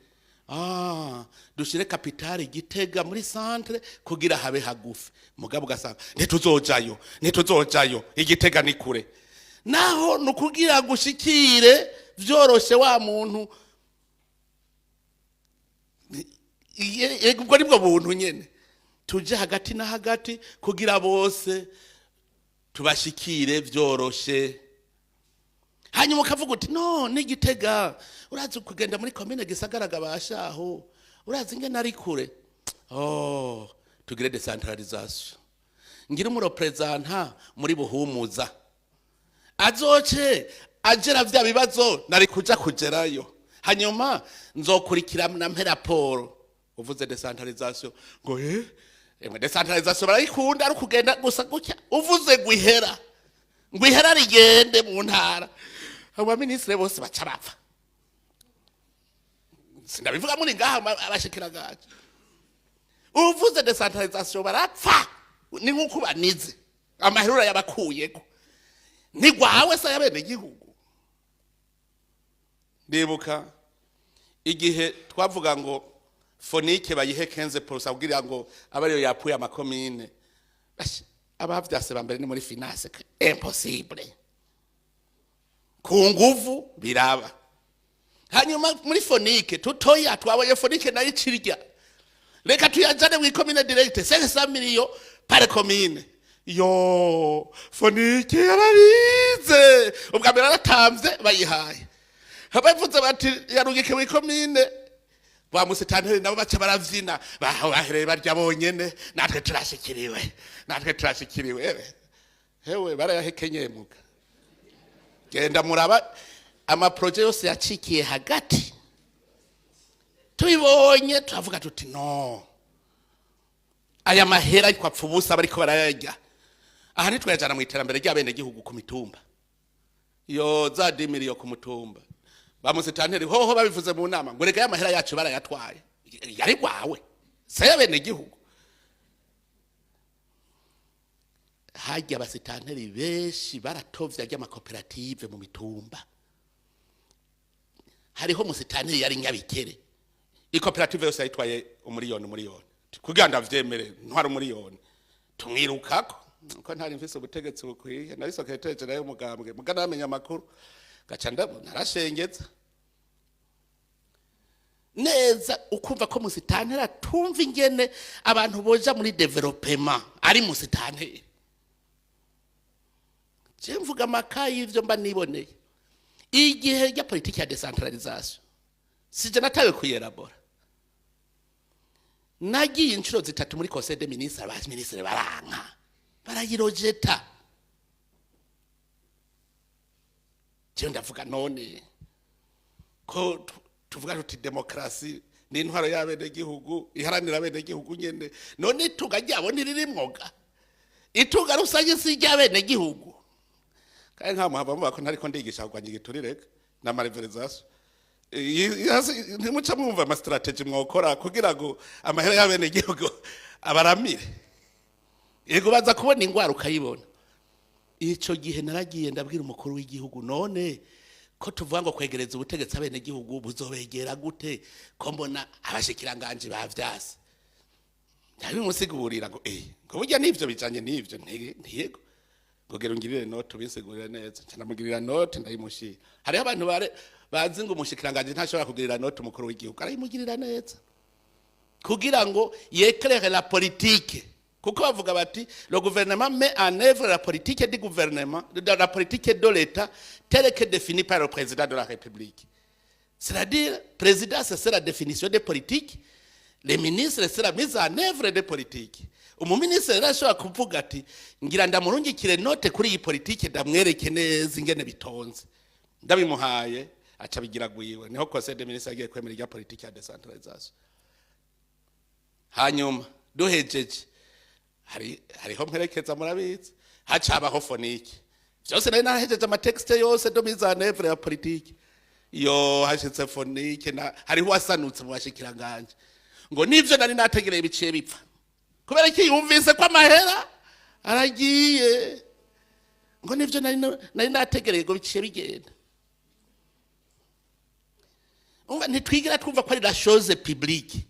Ah, dushire capitale Gitega muri centre kugira habe hagufi. Mugabo ugasanga ntituzojayo, ntituzojayo, Igitega ni kure. Naho nukugira gushikire vyoroshe wa muntu. Ubwo nibwo buntu nyene, tuje hagati na hagati kugira bose tubashikire vyoroshe. Hanyuma ukavuga uti: no n'Igitega urazi kugenda muri komine Gisagara gabashaho, urazi ingene ari kure. Oh, tugire décentralisation, ngira umureprésentant muri Buhumuza azoce agera vya bibazo nari kuja kugerayo, hanyuma nzokurikirana mpe raporo. Uvuze décentralisation ngo emwe, décentralisation barayikunda, ari ukugenda gusa gutya uvuze ngo ihera, ngo ihera rigende mu ntara, abaminisitiri bose baca bapfa. Sinabivuga muri ngaha, abashikiranganje, uvuze décentralisation barapfa. Ni nk'uko banize amahera yabakuyeko, ntigwawe se y'abene gihugu. Ndibuka igihe twavuga ngo FONIC bayihe 15% kugira ngo abe ariyo yapfuye amakomine. Abavyase ba mbere ni muri finance: impossible, ku nguvu biraba. Hanyuma muri FONIC tutoya, twabonye FONIC nayo icirya, reka tuyajane mw'ikomine direct, 500 millions par commune. Yo FONIC yararize ubwa mbere, aratamvye, bayihaye. Bavuze bati yarungike mw'ikomine, ba musitanteri nabo baca baravyina, baho bahereye barya bonyene: natwe turashikiriwe, natwe turashikiriwe. Hewe, barayahekenyeye muga. Genda muraba ama projets yose yacikiye hagati. Tubibonye turavuga tuti: "No, aya mahera ariko apfa ubusa, bariko barayarya." Aha ntitwayajana mu iterambere ry'abenegihugu ku mitumba. Yo za 10 millions ku mutumba, bamusitanteri hoho babivuze mu nama ngo: "Rega y'amahera yacu barayatwaye." Yari gwawe se y'abenegihugu? Hajya abasitanteri benshi baratovye ry'amakoperative mu mitumba. Hariho umusitanteri yari Nyabikere, ikoperative yose yayitwaye umuriyoni umuriyoni. Kugira ndavyemere ntwara umuriyoni, tumwirukako ko ntari mfise ubutegetsi bukwiye. Nari secrétaire général y'umugambwe, muga namenya amakuru gaca ndabona arashengeza neza. Ukumva ko musitanteri atumva ingene abantu boja muri développement ari musitanteri. Je mvuga amakayi y'ivyo mba niboneye. Igihe rya politiki ya décentralisation, sije natawe kuyelabora. Nagiye inshuro zitatu muri conseil des ministres, abaminisitiri baranka, barayirojeta. Jewe ndavuga: none ko tuvuga tuti demokarasi ni intwaro y'abenegihugu iharanira abenegihugu nyene, none itunga ryabo ntiririmwoga? Itunga rusange si iry'abenegihugu? Kandi nta muhava muvuga ko ntariko ndigisha kurwanya igiturire na malversation. Ntimuca mwumva ama stratégies mwokora kugira ngo amahera y'abenegihugu abaramire? Yego, baza kubona ingwara ukayibona. Ico gihe naragiye ndabwira umukuru w'igihugu: "None ko tuvuga ngo kwegereza ubutegetsi abenegihugu, buzobegera gute ko mbona abashikiranganje bavyase?" Ndabimusigurira ngo ngo burya nivyo bijanye n'ivyo. Ntiyego, ngo gera ungirire note ubisigurire neza. Nca ndamugirira note, ndayimushira. Hariho abantu bare bazi ngo umushikiranganje ntashobora kugirira note umukuru w'igihugu. Arayimugirira neza kugira ngo y'éclaire la politique, kuko bavuga bati: "Le gouvernement met en œuvre la politique du gouvernement, de la politique de l'État telle que définie par le président de la République." C'est-à-dire, président, c'est la définition des politiques, les ministres, c'est la mise en œuvre des politiques. Umuminisitiri rero ashobora kuvuga ati: "Ngira ndamurungikire note kuri iyi politike, ndamwereke neza ingene bitonze." Ndabimuhaye, aca bigira gwiwe. Niho conseil des ministres agiye kwemera irya politike ya décentralisation. Hanyuma duhejeje, hariho mperekeza, murabizi, hacabaho FONIC. Vyose nari narahejeje, ama textes yose de mise en œuvre ya politike. Iyo hashitse FONIC, na hariho uwasanutse mu bashikiranganje ngo nivyo nari nategereye biciye bipfa. Kubera ko yumvise ko amahera aragiye, ngo nivyo nari nategereye ngo biciye bigenda. Umva, ntitwigira twumva ko ari la chose publique.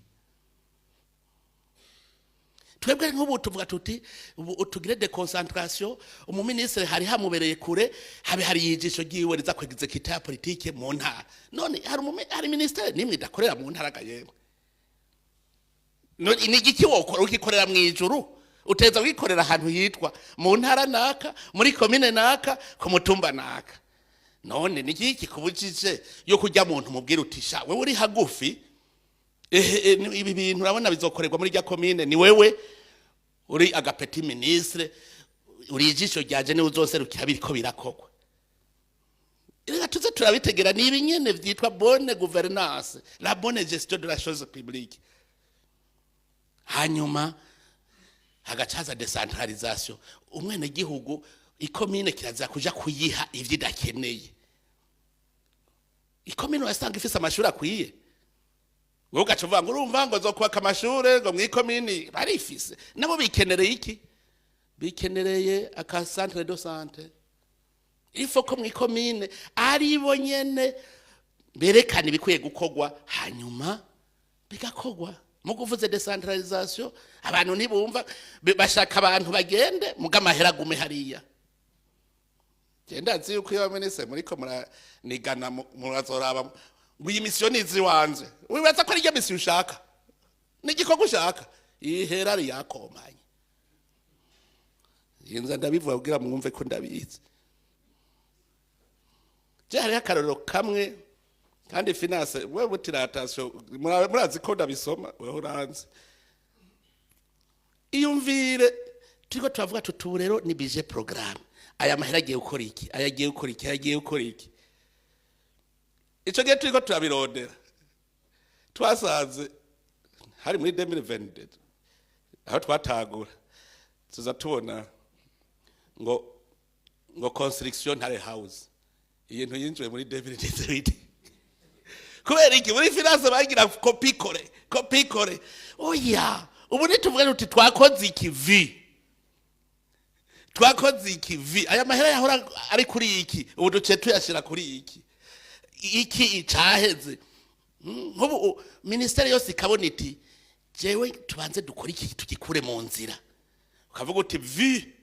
Twebwe nk'ubu tuvuga tuti: ubu tugire déconcentration. Umuminisitiri hari hamubereye kure, habe hari ijisho ryiwe riza kw'exécuta ya politike mu ntara. None hari minisiteri nimwe idakorera mu ntara ga yemwe? Ni igiki wokora ukikorera mu ijuru? Uteza wikorera ahantu hitwa mu ntara naka, muri komine naka, ku mutumba naka. None ni iki kikubujije yo kujya muntu mubwira uti: "Sha wewe uri hagufi, ehe, ibi bintu urabona bizokorerwa muri rya komine, ni wewe uri aga petit ministre, uri ijisho ryaje, niwe uzoserukira biriko birakorwa"? Reka tuze turabitegera. Ni ibi nyene vyitwa bonne gouvernance, la bonne gestion de la chose publique. Hanyuma hagacaza décentralisation. Umwenegihugu, ikomine kirazira kuja kuyiha ivyo idakeneye. Ikomine urasanga ifise amashuri akwiye, wowe ugaca uvuga ngo urumva ngo zo kubaka amashure ngo mw'ikomini. Barifise nabo, bikenereye iki? Bikenereye aka centre de santé. Ifo ko mw'ikomine aribo nyene berekana ibikwiye gukorwa, hanyuma bigakorwa. Mu kuvuze décentralisation, abantu ntibumva. Bashaka abantu bagende muga amahera agume hariya. Genda nzi yuko iyo minisitiri muriko muranigana, murazoraba ngo iyi mission ni iziwanze. Wibaza ko ari ryo mission ushaka, ni igikorwa ushaka, ihera riyakomanye. Inza ndabivuga kugira mwumve ko ndabizi. Je hariho akarorero kamwe kandi finance wewe butiratasiyo, murazi ko ndabisoma. Wewe uranzi. Iyumvire, turiko turavuga tuti ubu rero ni budget programme. Aya mahera agiye gukora iki? Aya agiye gukora iki? Aya agiye gukora iki? Ico gihe turiko turabirondera, twasanze hari muri 2022 aho twatagura, tuza tubona ngo construction Ntare House. Iyi ntu yinjiwe muri 2018. Kubera iki? Muri finance bagira copier-coller, copier-coller. Oya, ubu nituvuga tuti twakoze ikivi, twakoze ikivi, aya mahera yahora ari kuri iki, ubu duciye tuyashyira kuri iki, iki caheze. Nk'ubu minisiteri yose ikabona iti: "Jewe tubanze dukore iki, tugikure mu nzira." Ukavuga uti vi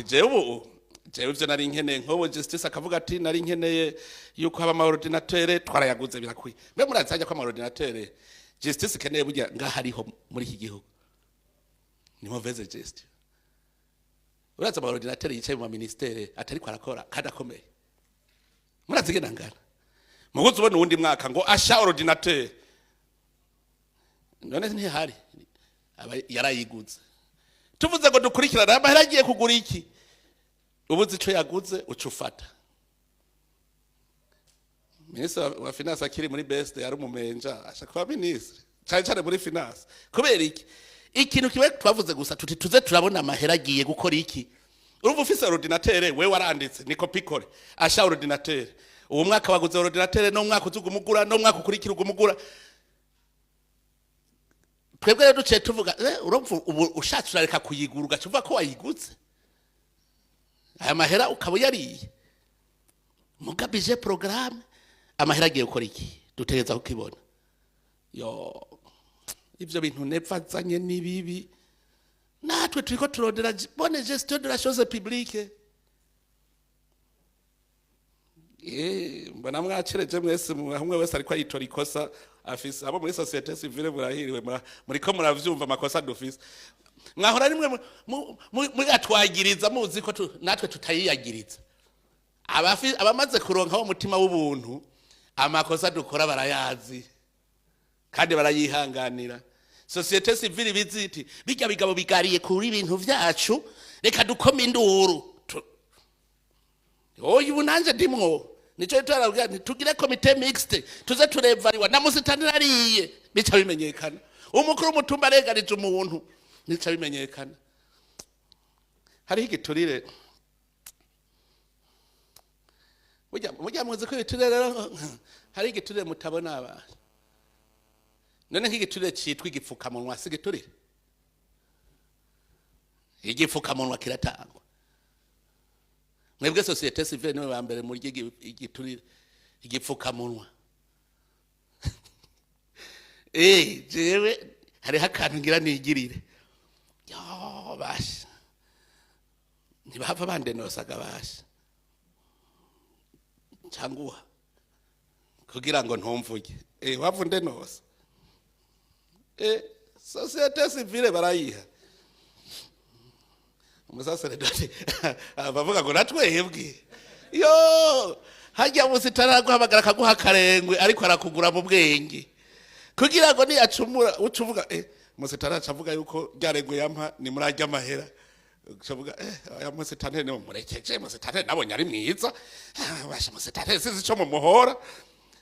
jewe ubu, jewe ivyo nari nkeneye. Nk'ubu justice akavuga ati: "Nari nkeneye yuko haba ama ordinateur, twarayaguze, birakwiye." Mbe murazi hajya ko ama ordinateur justice ikeneye burya ngaho ariho muri iki gihugu? Ni mauvaise gestion. Urazi ama ordinateur yicaye mu ma ministère atariko arakora kandi akomeye? Murazi ingene angana? Muguzi ubona uwundi mwaka ngo asha ordinateur, none ntihari, aba yarayiguze. Tuvuze ngo dukurikirane amahera agiye kugura iki, ubuze ico yaguze, uca ufata. Minisitiri wa finance akiri muri best yari umumenja, asha kuba minisitiri cyane cyane muri finance. Kubera iki? Ikintu kimwe twavuze gusa, tuti tuze turabona amahera agiye gukora iki. Urumva ufise ordinateur, we waranditse ni copier-coller, asha ordinateur. Uwo mwaka waguze ordinateur, no mwaka uzuga umugura, no mwaka ukurikira ugumugura. Twebwe rero duciye tuvuga: urumva ubu ushatse urareka kuyigura, ugaca uvuga ko wayiguze, aya mahera ukaba uyariye. Muga budget programme, amahera agiye gukora iki, dutegereza kukibona. Yo, ivyo bintu nepfa azanye ni bibi. Natwe turiko turondera bonne gestion de la chose publique. Mbona mwacereje mwese, umwe wese ariko ayitora ikosa afise. Abo muri société civile murahiriwe, muriko muravyumva amakosa dufise. Mwahora rimwe muyatwagiriza, muzi ko natwe tutayiyagiriza. Abamaze kuronka wo mutima w'ubuntu, amakosa dukora barayazi kandi barayihanganira. Société civile biziti bijya bigabo bigariye kuri ibintu vyacu, reka dukome induru. Oya, ubu nanje ndimwo, nico turabwira nti tugire comité mixte, tuze turevariwa na musitani ariye, bica bimenyekana. Umukuru w'umutumba arenganije umuntu, bica bimenyekana. Hariho igiturire. Burya muzi ko ibiturire rero, hari igiturire mutabona abantu. None nk'igiturire citwa igipfukamunwa si igiturire? Igipfukamunwa kiratangwa. Mwebwe société civile niwe ba mbere muri igiturire, igipfukamunwa. Jewe hariho akantu ngira nigirire. Yo basha, ntibahava bandenosaga basha canguha kugira ngo ntumvuge. Wava undenosa. Société civile barayiha umusaseredoti, abavuga ngo natwebwe yo hajya musitari araguhamagara akaguha akarengwe, ariko arakugura mu bwenge kugira ngo niyacumura uca uvuga: "Musitari aca avuga yuko ryaregwe yampa ni muri arya mahera." Uca uvuga: "Aya musitari ni murekeje, musitari nabonye ari mwiza." Ah, basha musitari sinzi ico mumuhora,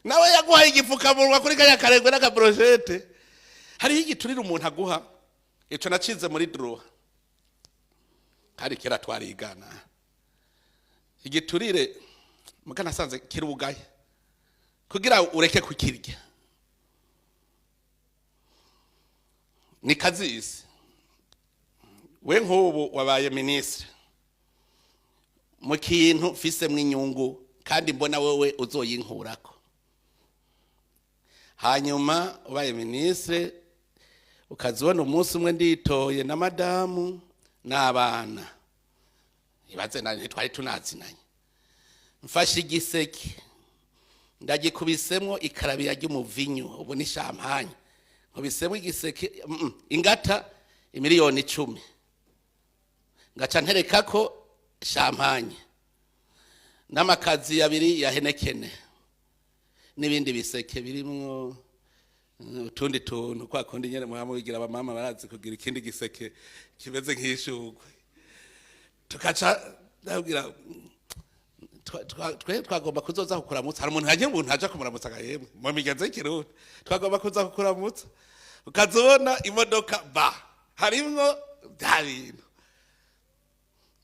nawe yaguhaye igipfukamunwa kuri kanya karengwe n'akabroshete. Hariho igiturire umuntu aguha. Ico nacize muri droit, kandi kera twarigana. Igiturire muga nasanze kirugaye kugira ureke kukirya ni kazisi. We nk'ubu wabaye minisitiri mu kintu mfisemwo inyungu, kandi mbona wowe uzoyinkurako. Hanyuma ubaye minisitiri, ukazibona umunsi umwe nditoye na madamu n'abana, ibaze na ntitwari tunazinanye, mfashe igiseke ndagikubisemo ikarabiya ry'umuvinyu, ubu ni champagne, nkubisemo igiseke ingata 10 miliyoni, ngaca ntereka ko champagne n'amakazi abiri ya Heineken n'ibindi biseke birimwo utundi tuntu, kwa kundi nyene muba mubigira. Abamama barazi kugira ikindi giseke kimeze nk'ishurwe, tukaca Ndabwira twe twagomba kuzoza kukuramutsa. Hari umuntu yagiye, umuntu aja kumuramutsa agahembwe mu migenzo y'ikirundi, twagomba kuza kukuramutsa, ukazobona imodoka ba harimwo bya bintu.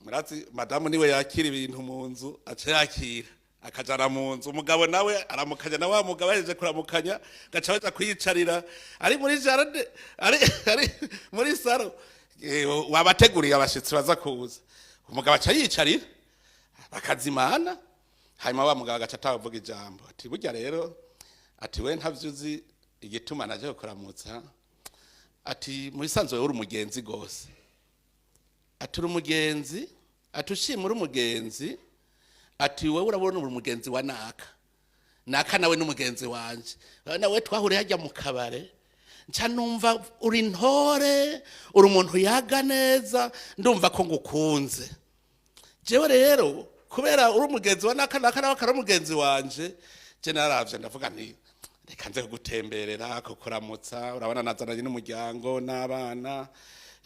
Murazi madamu niwe yakira ibintu mu nzu, aca yakira akajana mu nzu. Umugabo nawe aramukanya na wa mugabo, ahejeje kuramukanya gaca baja kwiyicarira, ari muri jardin, ari muri salon. Wabateguriye abashitsi baza kuza. Umugabo aca yicarira bakazimana. Hanyuma wa mugabo agaca atavuga ijambo, ati: "Burya rero," ati, "we ntavyo uzi igituma naje kukuramutsa." Ati: "Mu bisanzwe wewe uri umugenzi gose." Ati: "Uri umugenzi." Ati: "Ushima uri umugenzi." Ati: "Wewe urabona uri umugenzi wa naka naka, nawe n'umugenzi wanje, nawe twahuriye hajya mu kabare, nca numva uri intore, uri umuntu yaga neza, ndumva ko ngukunze. Jewe rero kubera uri umugenzi wa naka naka, nawe akaba ari umugenzi wanje, je naravye ndavuga nti reka nze kugutemberera, kukuramutsa. Urabona nazananye n'umuryango n'abana.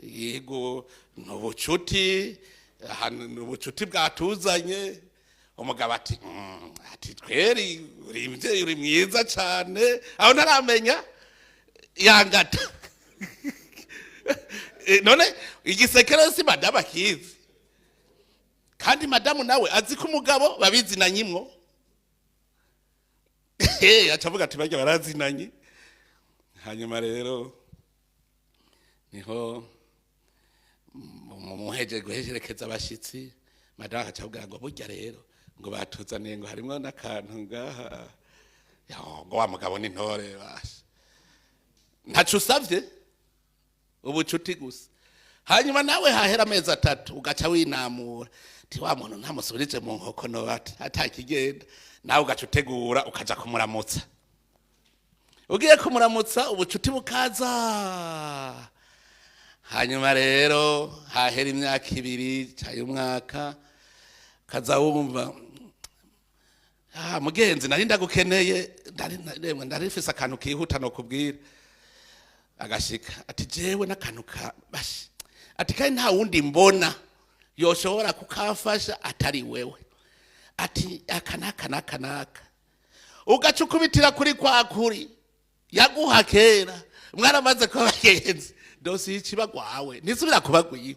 Yego, ni ubucuti ahantu, ni ubucuti bwatuzanye." Umugabo ati: ati tweri uri mvyeyi, uri mwiza cane." Aho ntaramenya yangata. None igisekero si madamu akizi, kandi madamu nawe azi ko umugabo babizinanye imwo. Aca avuga ati: "Barya barazinanye." Hanyuma rero niho muheje guhererekeza abashitsi, madamu agaca avuga ngo: "Burya rero," ngo, "batuzaniye," ngo, "harimwo n'akantu ngaha." Yo, ngo: "Wa mugabo n'intore basha, ntaco usavye, ubucuti gusa." Hanyuma nawe hahera amezi 3 ugaca winamura, ti wa muntu ntamusubirije mu nkoko, no atakigenda. Nawe ugaca utegura ukaja kumuramutsa. Ugiye kumuramutsa, ubucuti bukaza. Hanyuma rero hahera imyaka 2 cyangwa umwaka, kaza wumva: "Ah, mugenzi, nari ndagukeneye, nari mfise akantu kihuta no kubwira." Agashika ati: "Jewe n'akantu ka bashi," ati, "kandi nta wundi mbona yoshobora kukamfasha atari wewe." Ati: "Aka n'aka n'aka n'aka." Ugaca ukubitira kuri kwa kuri yaguha kera mwaramaze kuba bagenzi. Dosiye iciba gwawe, ntisubira kuba gwiwe,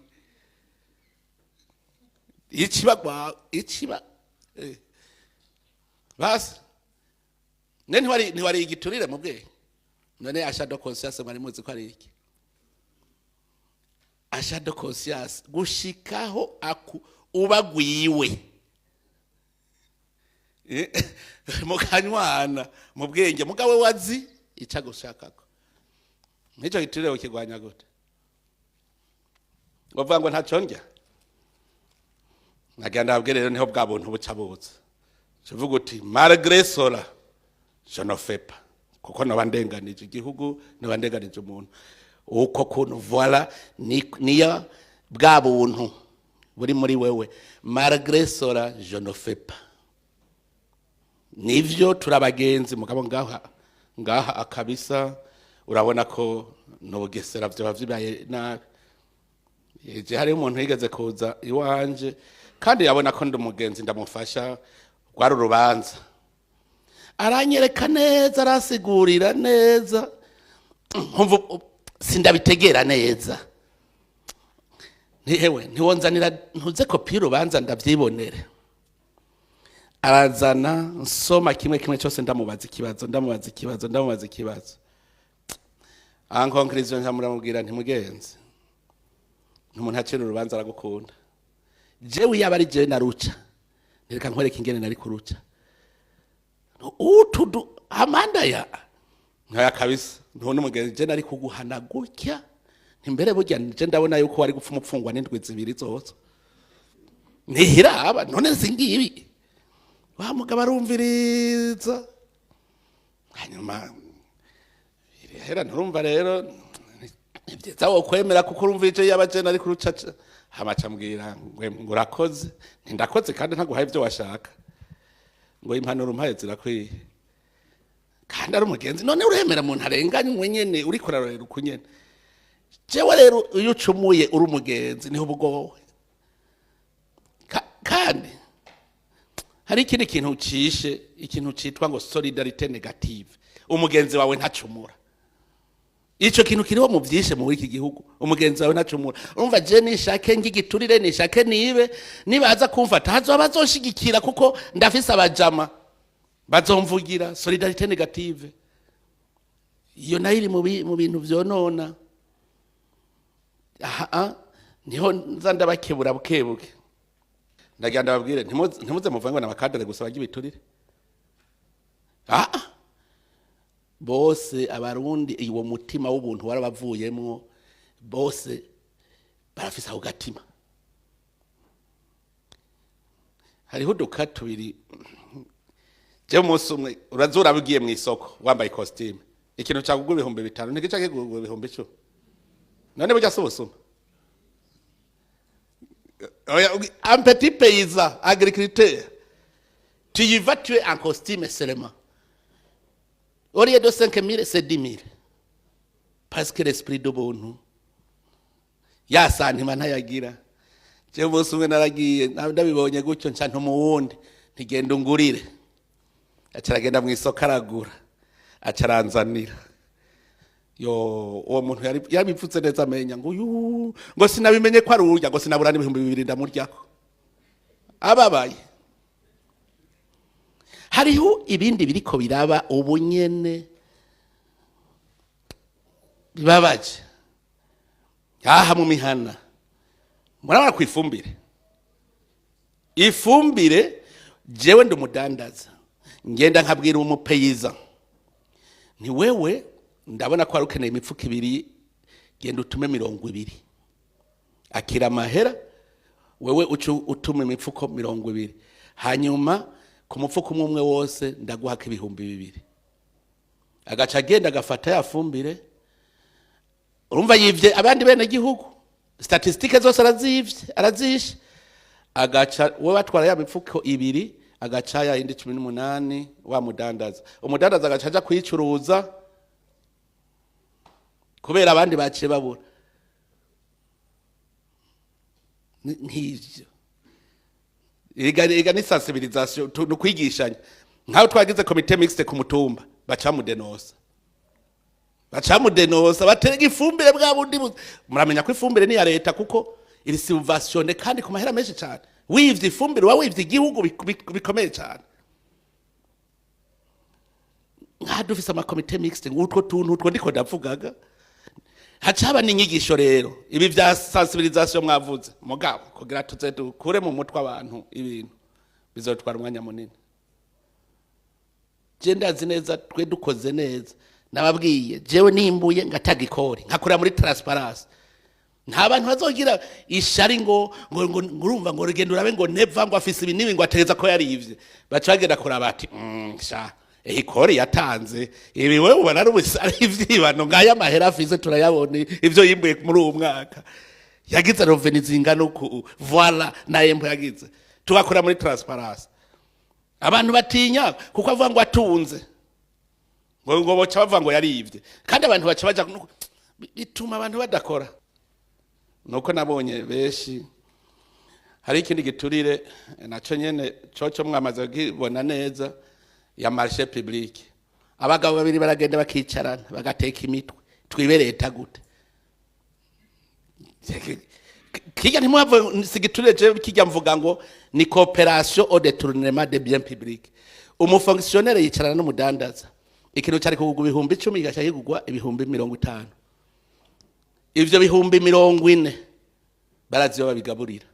iciba gwawe, iciba. Basi ne ntiwari igiturire mu bwenge. None achat de conscience mwari muzi ko ari iki? Achat de conscience gushikaho aku ubagwiwe. Mukanywana mu bwenge, mugabo wazi ica gushakako. Nico giturire ukigwanya gute? Bavuga ngo ntaco ndya. Nagira ndababwire rero, niho bwa buntu buca buza. Tuvuga uti: "Malgré cela, je ne fais pas, kuko noba ndenganije igihugu, noba ndenganije umuntu." Uko kuntu, voilà, niyo bwa buntu buri muri wewe. "Malgré cela, je ne fais pas." Nivyo turabagenzi, mugabo ngaha ngaha akabisa urabona ko nobugesera vyoba bibaye nabi. Eje hariho umuntu yigeze kuza iwanje, kandi yabona ko ndi umugenzi ndamufasha. Rwari urubanza, aranyereka neza, arasigurira neza, nkumva sindabitegera neza. Ntihewe ntiwonzanira ntuze kopi y'urubanza ndavyibonere. Arazana, nsoma kimwe kimwe cyose, ndamubaza ikibazo, ndamubaza ikibazo, ndamubaza ikibazo. En conclusion nkamuramubwira nti: "Mugenzi, ntumuntu acira urubanza aragukunda. Jewe yaba ari jewe naruca, ntireka nkwereka ingene nari kuruca utudu amanda ya nkaya kabisa. Ntubona umugenzi, je nari kuguhana gutya. Ntimbere burya je ndabona yuko wari gupfa umupfungwa n'indwi 2 zozo ntihiraba. None singibi." Wa mugabo arumviriza, hanyuma irihera. Nturumva rero ni byiza wo kwemera, kuko urumva icyo yaba je nari kuruca. Hamaca ambwira ngo: "Urakoze." Ntindakoze kandi ntaguhaye ibyo washaka. Ngo: "Impanuro umpaye zirakwiye." Kandi ari umugenzi. None uremera umuntu arenganywe nyene, uriko urarorera uku nyene? Jewe rero iyo ucumuye uri umugenzi, niho ubugowe. Kandi hari ikindi kintu cishe, ikintu citwa ngo solidarité négative, umugenzi wawe ntacumura. Ico kintu kiriho mu vyishe muri iki gihugu, umugenzi wawe ntacumura. Urumva, je nishake ngigiturire, nishake nibe, nibaza kumfata hazoba bazoshigikira kuko ndafise abajama bazomvugira. Solidarité négative, iyo nayo iri mu bintu vyonona. Aha niho nza ndabakebura bukebuke. Ndagira ndababwire, ntimuze muvuge ngo n'aba cadres gusa barya ibiturire. Ah, bose Abarundi uwo mutima w'ubuntu warabavuyemwo, bose barafise ako gatima. Hariho uduka tubiri. Je umunsi umwe urazura ugiye mu isoko wambaye costume, ikintu cyagugwa 5000 ntigica kigugwa 10,000. None burya si ubusuma? Oya, un petit paysan agriculteur, tu y vas, tu es en costume seulement, au lieu de 5000, c'est 10 000, parce que l'esprit d'ubuntu ya sentiment ntayagira. Je umunsi umwe naragiye, ndabibonye gutyo, nca ntuma uwundi, ntigenda ungurire. Aca aragenda mu isoko, aragura, aca aranzanira. Yo, uwo muntu yari yabipfutse neza, amenya ngo uyu ngo sinabimenye ko ari urya, ngo sinabura n'2000 ndamuryako ababaye. Hariho ibindi biriko biraba ubu nyene bibabaje aha mu mihana. Murabona ku ifumbire, ifumbire, jewe ndi umudandaza, ngenda nkabwira umu paysan nti: "Wewe ndabona ko wari ukeneye imifuko ibiri, genda utume 20, akira amahera, wewe uca utuma imifuko 20, hanyuma ku mufuko umwe umwe wose ndaguhaka 2000." Agaca agenda agafata ya fumbire. Urumva yivye abandi bene gihugu, statistiques zose arazivye, arazishe. Agaca we batwara ya mifuko ibiri, agaca ya yindi 18 wa mudandaza. Umudandaza agaca aja kuyicuruza kubera abandi baciye babura. Nk'ivyo ega ni sensibilisation, ni ukwigishanya. Nkaho twagize comité mixte ku mutumba, baca mudenosa, baca mudenosa, baterega ifumbire bwa bundi. Muramenya ko ifumbire ni iya leta, kuko iri subventionné kandi ku mahera menshi cyane. Wivye ifumbire uba wivye igihugu bikomeye cyane. Nka dufise ama comités mixtes, ngutwo tuntu utwo ndiko ndavugaga, haca haba n'inyigisho. Rero ibi vya sensibilisation mwavuze, mugabo kugira tuze dukure mu mutwe abantu ibintu bizotwara umwanya munini. Je ndazi neza, twe dukoze neza, nababwiye, jewe nimbuye ngataga ikori, nkakorera muri transparence, nta bantu bazogira ishari ngo urumva ngo rugendo urabe ngo neva ngo afise ibi n'ibi, ngo ategeza ko yarivye. Baca bagenda kuraba bati: sha ikori yatanze ibi, wewe ubona ari ari ivyibano, ngaya amahera afise turayabona, ivyo yimbuye muri uwo mwaka yagize revenus zingana uku, voilà, na impôt yagize." Tugakora muri transparence. Abantu batinya kuko avuga ngo atunze, ngo boca bavuga ngo yarivye, kandi abantu baca baja bituma abantu badakora. Nuko nabonye benshi. Hari ikindi giturire naco nyene coco mwamaze kukibona neza, ya marché public. Abagabo babiri baragenda bakicarana, bagateka imitwe: "Twibe leta gute?" Kirya ntimuhave, si igiturire. Je kijya mvuga ngo ni coopération au détournement des biens publics. Umu fonctionnaire yicarana n'umudandaza, ikintu cyari kugurwa 10,000 kigaca kigurwa 50,000. Ivyo 40,000 barazi iyo babigaburira.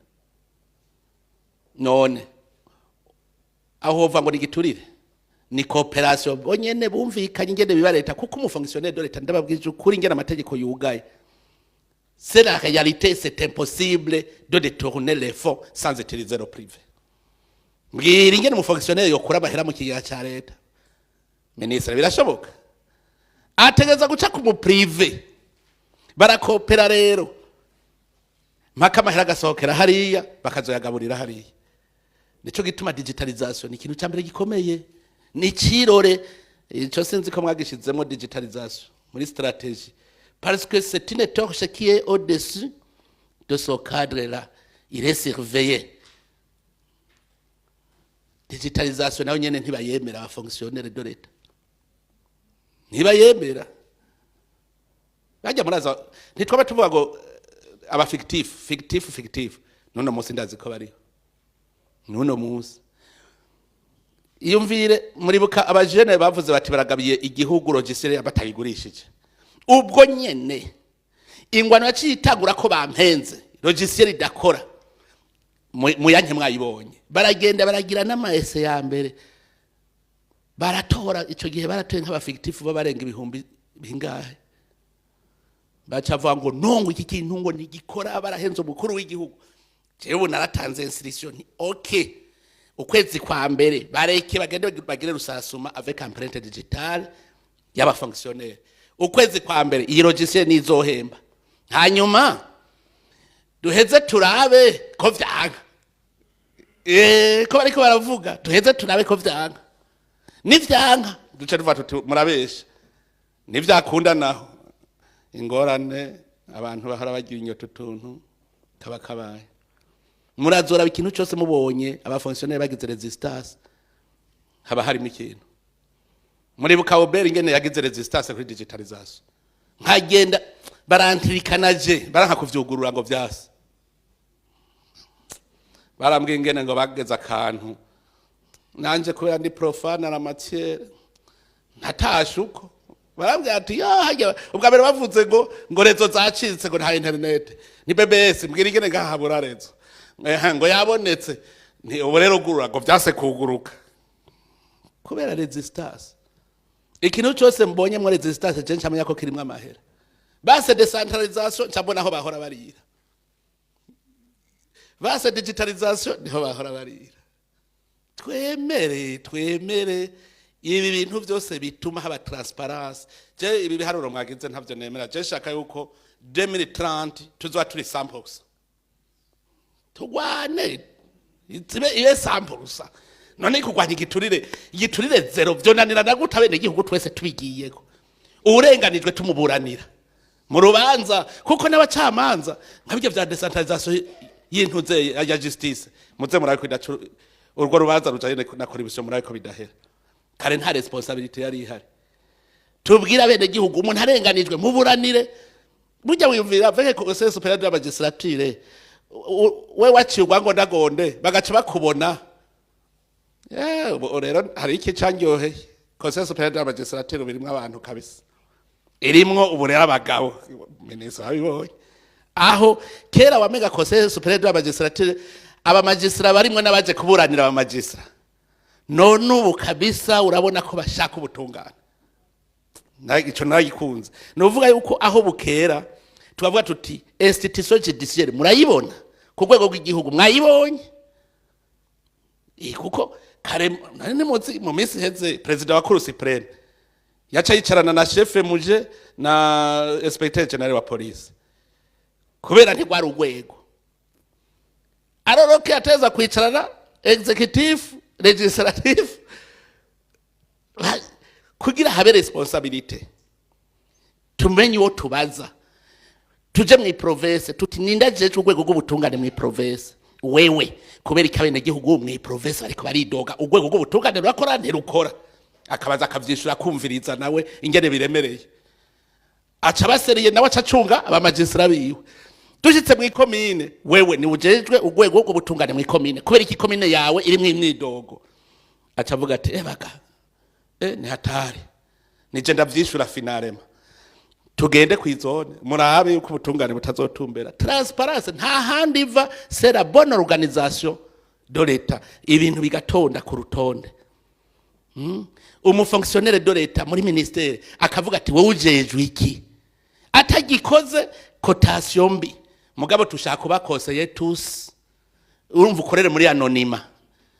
None aho hova ngo ni igiturire? Ni coopération, bonyene bumvikanye ingene biba leta, kuko umu fonctionnaire de leta, ndababwije ukuri, ingene amategeko yugaye, c'est la réalité, c'est impossible de détourner les fonds sans utiliser le privé. Mbwira ingene umu fonctionnaire yokura amahera mu kigega ca leta, ministre, birashoboka? Ategereza guca ku mu privé, barakopera rero mpaka amahera agasohokera hariya, bakazoyagaburira hariya. Nico gituma digitalisation ni ikintu cya mbere gikomeye, ni ikirore. Ico sinzi ko mwagishizemo digitalisation muri stratégie, parce que c'est une torche qui est au-dessus de ce cadre là il est surveillé. Digitalisation nayo nyene ntibayemera. Aba fonctionnaire de l'État ntibayemera. Bajya muraza, ntitwaba tuvuga ngo aba fictif, fictif, fictif. None munsi ndazi ko bariho. Nuno munsi iyumvire, muribuka abajene bavuze bati baragabiye igihugu logiciel batayigurishije. Ubwo nyene ingwano yaciye itangura ko bampenze, logiciel idakora. Muyanke mwayibonye, baragenda baragira n'ama essais ya mbere, baratora. Ico gihe baratoye nk'aba fictif babarenga ibihumbi bingahe. Baca bavuga ngo nongo iki kintu ngo ntigikora, barahenze umukuru w'igihugu. Jewe ubu naratanze instruction nti okay, ukwezi kwa mbere bareke bagende bagire recensement avec empreinte digitale y'aba fonctionnaire. Ukwezi kwa mbere iyi logiciel nizohemba, hanyuma duheze turabe ko vyanka. Ko bariko baravuga, duheze turabe ko vyanka. Nivyanka duce tuva tuti murabesha. Nivyakunda naho ingorane, abantu bahora bagira inyota utuntu kaba kabaye. Murazora ikintu cyose mubonye aba fonctionnaire bagize résistance, haba harimo ikintu. Muribuka OBR ingene yagize résistance kuri digitalisation, nkagenda barantirikana, je baranka kuvyugurura ngo vyase. Barambwiye ingene ngo bageze akantu, nanje kubera ndi profane la matière ntatashe uko. Barambwira ati ya hajya ubwa mbere bavuze ngo réseau zacitse, ngo nta internet. Ni BBS, mbwira ingene ngaha habura réseau. Ngo yabonetse. Nti ubu rero gurura, ngo vyase kuguruka kubera résistance. Ikintu cyose mbonye muri résistance, je ncamenya ko kirimwo amahera. Base décentralisation, ncambona aho bahora barira. Base digitalisation, niho bahora barira. Twemere, twemere ibi bintu byose bituma haba transparence. Je ibi biharuro mwagize ntabyo nemera. Je shaka yuko 2030 tuzoba turi 100%. Tugwane ibe ibe 100%. None kugwanya igiturire, igiturire zéro, vyonanirana gute? Abene igihugu twese tubigiyeko, uwurenganijwe tumuburanira mu rubanza, kuko n'abacamanza nka bijya vya décentralisation y'intuze ya justice, muze murabe ko urwo rubanza rujanye na corruption, murabe ko bidahera. Kare nta responsabilité yari ihari. Tubwire abene gihugu, umuntu arenganijwe muburanire. Burya wiyumvira avec Conseil supérieur de la magistrature, we waciye urwango ndagonde, bagaca bakubona. Ubu rero hari iki candyoheye: Conseil supérieur de la magistrature birimwo abantu kabisa, irimwo ubu rero abagabo. Minisitiri wabibonye, aho kera wamega Conseil supérieur de la magistrature aba magistrats barimwo n'abaje kuburanira aba magistrats. None ubu kabisa urabona ko bashaka ubutungane. Ico nagikunze. Ni uvuga yuko aho bukera tubavuga tuti institution judiciaire murayibona ku rwego rw'igihugu, mwayibonye. Kuko kare nari nimuzi mu minsi iheze perezida wa Cour suprême yaca yicarana na chef muje na inspecteur général wa police, kubera ntigwari urwego aroroke ateza kwicarana exécutif, législatif, kugira habe responsabilité, tumenye uwo tubaza. Tuje mu province tuti ninda jeje urwego rw'ubutungane mu province? Wewe, kubera iki abenegihugu mu province bariko baridoga, urwego rw'ubutungane rurakora, ntirukora? Akabaza, akavyishura, akumviriza nawe ingene biremereye, aca basereye, nawe aca acunga aba magistrats biwe. Dushitse mu ikomine, wewe ni ujejwe urwego rw'ubutungane mu ikomine, kubera iki ikomine yawe irimwo imyidogo? Aca avuga ati ebaga ni hatari, nije ndavyishura. Finalement tugende kw'izone, murabe yuko ubutungane butazotumbera. Transparence nta handi iva, c'est la bonne organisation de l'État, ibintu bigatonda ku rutonde. Umu fonctionnaire de l'État muri ministère akavuga ati wowe ujejwe iki? Atagikoze, cotation mbi. Mugabo tushaka kuba conseiller tous, urumva ukorere muri anonymat.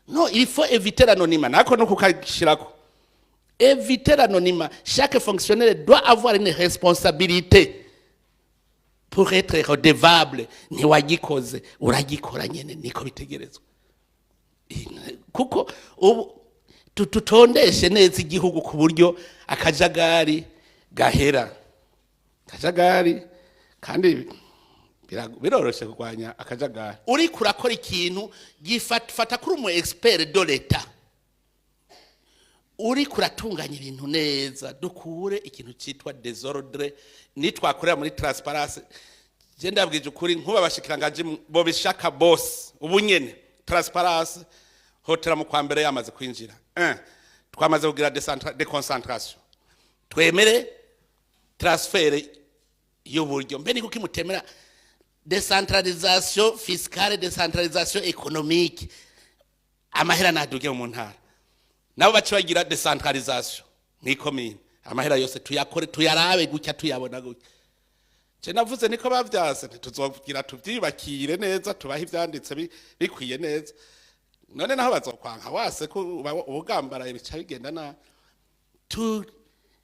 No il faut éviter l'anonymat, nako no kukashirako éviter l'anonymat. Chaque fonctionnaire doit avoir une responsabilité pour être redevable. Ntiwagikoze, uragikora nyene, niko bitegerezwa, kuko ubu tutondeshe neza igihugu ku buryo akajagari gahera. Akajagari kandi biroroshe kurwanya akajagari. Uriko urakora ikintu gifata kuri umu expert de l'État. Uri kuratunganya ibintu neza, dukure ikintu cyitwa désordre. Nitwakorera muri transparence, je ndabwije ukuri, nkuba abashikiranganji bo bishaka bose ubu nyene transparence hotera mu kwa mbere yamaze kwinjira. Un, twamaze kugira déconcentration, twemere transfert y'uburyo. Mbe ni kuki mutemera décentralisation fiscale, décentralisation économique? Amahera naduge mu ntara, nabo bace bagira décentralisation mw'ikomine, amahera yose tuyakore, tuyarabe gutya, tuyabona gutya. Je navuze niko bavyase, ntituzogira tuvyibakire neza, tubahe ivyanditse bikwiye neza. None naho bazokwanka wase ko uba ubugambaraye, bica bigenda nabi. Tu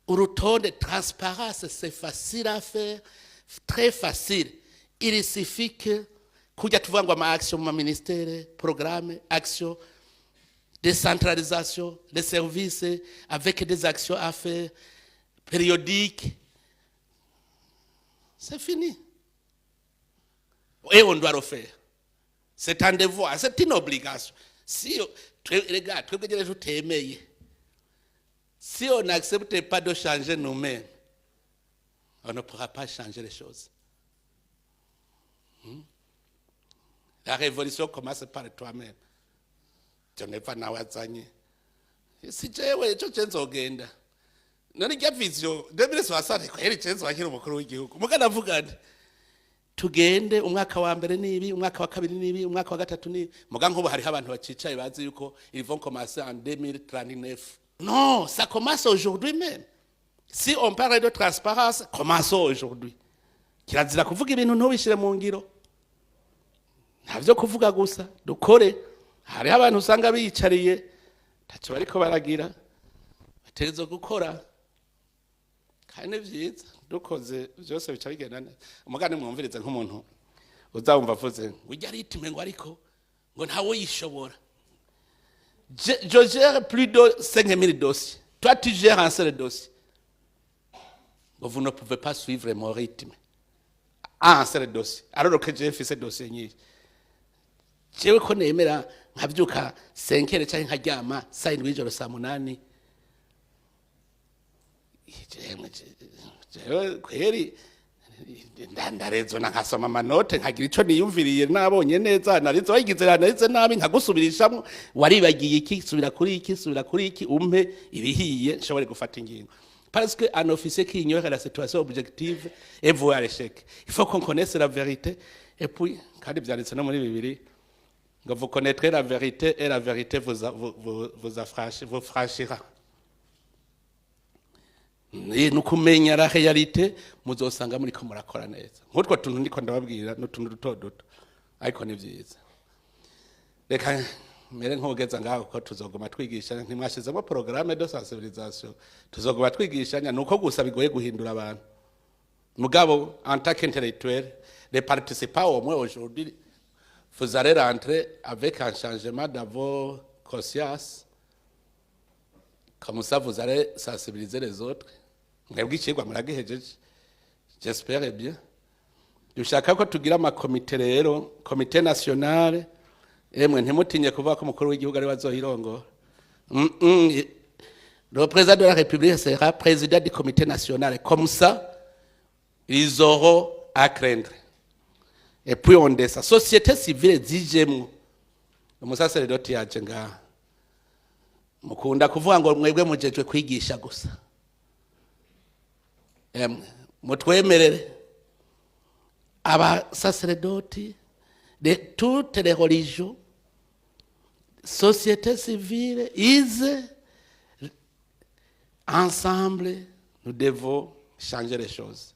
urutonde, transparence, c'est facile à faire, très facile. Il suffit que kujya tuvuga ngo ama action mu ma ministère, programme, action, décentralisation des services avec des actions à faire périodiques, c'est fini. Et on doit le faire, c'est un devoir, c'est une obligation. Si rega twebwe nyene tutemeye, si on n'accepte pas de changer nous-mêmes, on ne pourra pas changer les choses. La révolution commence par toi-même. Joneva nawe azanye, si jewe ico je nzogenda. None irya vision 2060 kweri, je nzobakira umukuru w'igihugu. Muga ndavuga nti tugende, umwaka wa mbere nibi, umwaka wa kabiri nibi, umwaka wa gatatu nibi. Muga nk'ubu hariho abantu bacicaye bazi yuko ils vont commencer en 2039. Non, ça commence aujourd'hui même. Si on parle de transparence, commençons aujourd'hui. Kirazira kuvuga ibintu ntubishire mu ngiro. Nta kuvuga gusa, dukore. Hariho abantu usanga biyicariye, ntacyo bariko baragira. Bategerezwa gukora, kandi ni vyiza. Dukoze byose bica bigenda neza. Umugani mwumvirize, nk'umuntu uzawumva avuze ngo ujya rythme, ngo ariko ngo ntawe yishobora. Je gère plus de 5000 dossiers, toi tu gères un seul dossier. Ngo vous ne pouvez pas suivre mon rythme, un seul dossier, alors que j'ai fait ce dossier nyinshi. Jewe ko nemera nkavyuka 5 heures canke nkaryama saa 7 y'ijoro, saa 8. Jewe kweri ndarezona, nkasoma ama notes, nkagira ico niyumviriye, nabonye neza narizo wayigize, narize nabi nkagusubirishamo: waribagiye iki, subira kuri iki, subira kuri iki, umpe ibihiye nshobore gufata ingingo. Parce que un officier qui ignore la situation objective est voué à l'échec. Il faut qu'on connaisse la vérité. Et puis, kandi vyanditse no muri Bibiri ngo vous connaîtrez la vérité et la vérité vous affranchira. Ni ukumenya la réalité, muzosanga muriko murakora neza. Nk'utwo tuntu ndiko ndababwira n'utuntu duto duto, ariko ni vyiza. Reka mere nk'ugeza ngaho, ko tuzoguma twigisha. Ntimwashizemo programme de sensibilisation, tuzoguma twigishanya. Nuko gusa bigoye guhindura abantu. Mugabo en tant qu'intellectuel, les participants, au moins aujourd'hui, vous allez rentrer avec un changement dans vos consciences. Comme ça, vous allez sensibiliser les autres. Mwebwe icigwa muragihejeje, j'espère bien. Dushaka ko tugira amakomite rero, comité nationale. Emwe, ntimutinye kuvuga ko umukuru w'igihugu ari we azoyirongora. Le président de la République sera président du comité national. Comme ça, ils auront à craindre. Et puis on descend, société civile zijemwo. Umusaseredoti yaje ngaha, mukunda kuvuga ngo mwebwe mujejwe kwigisha gusa. Emwe, mutwemerere abasaseredoti de toutes les religions, société civile ize. Ensemble, nous devons changer les choses.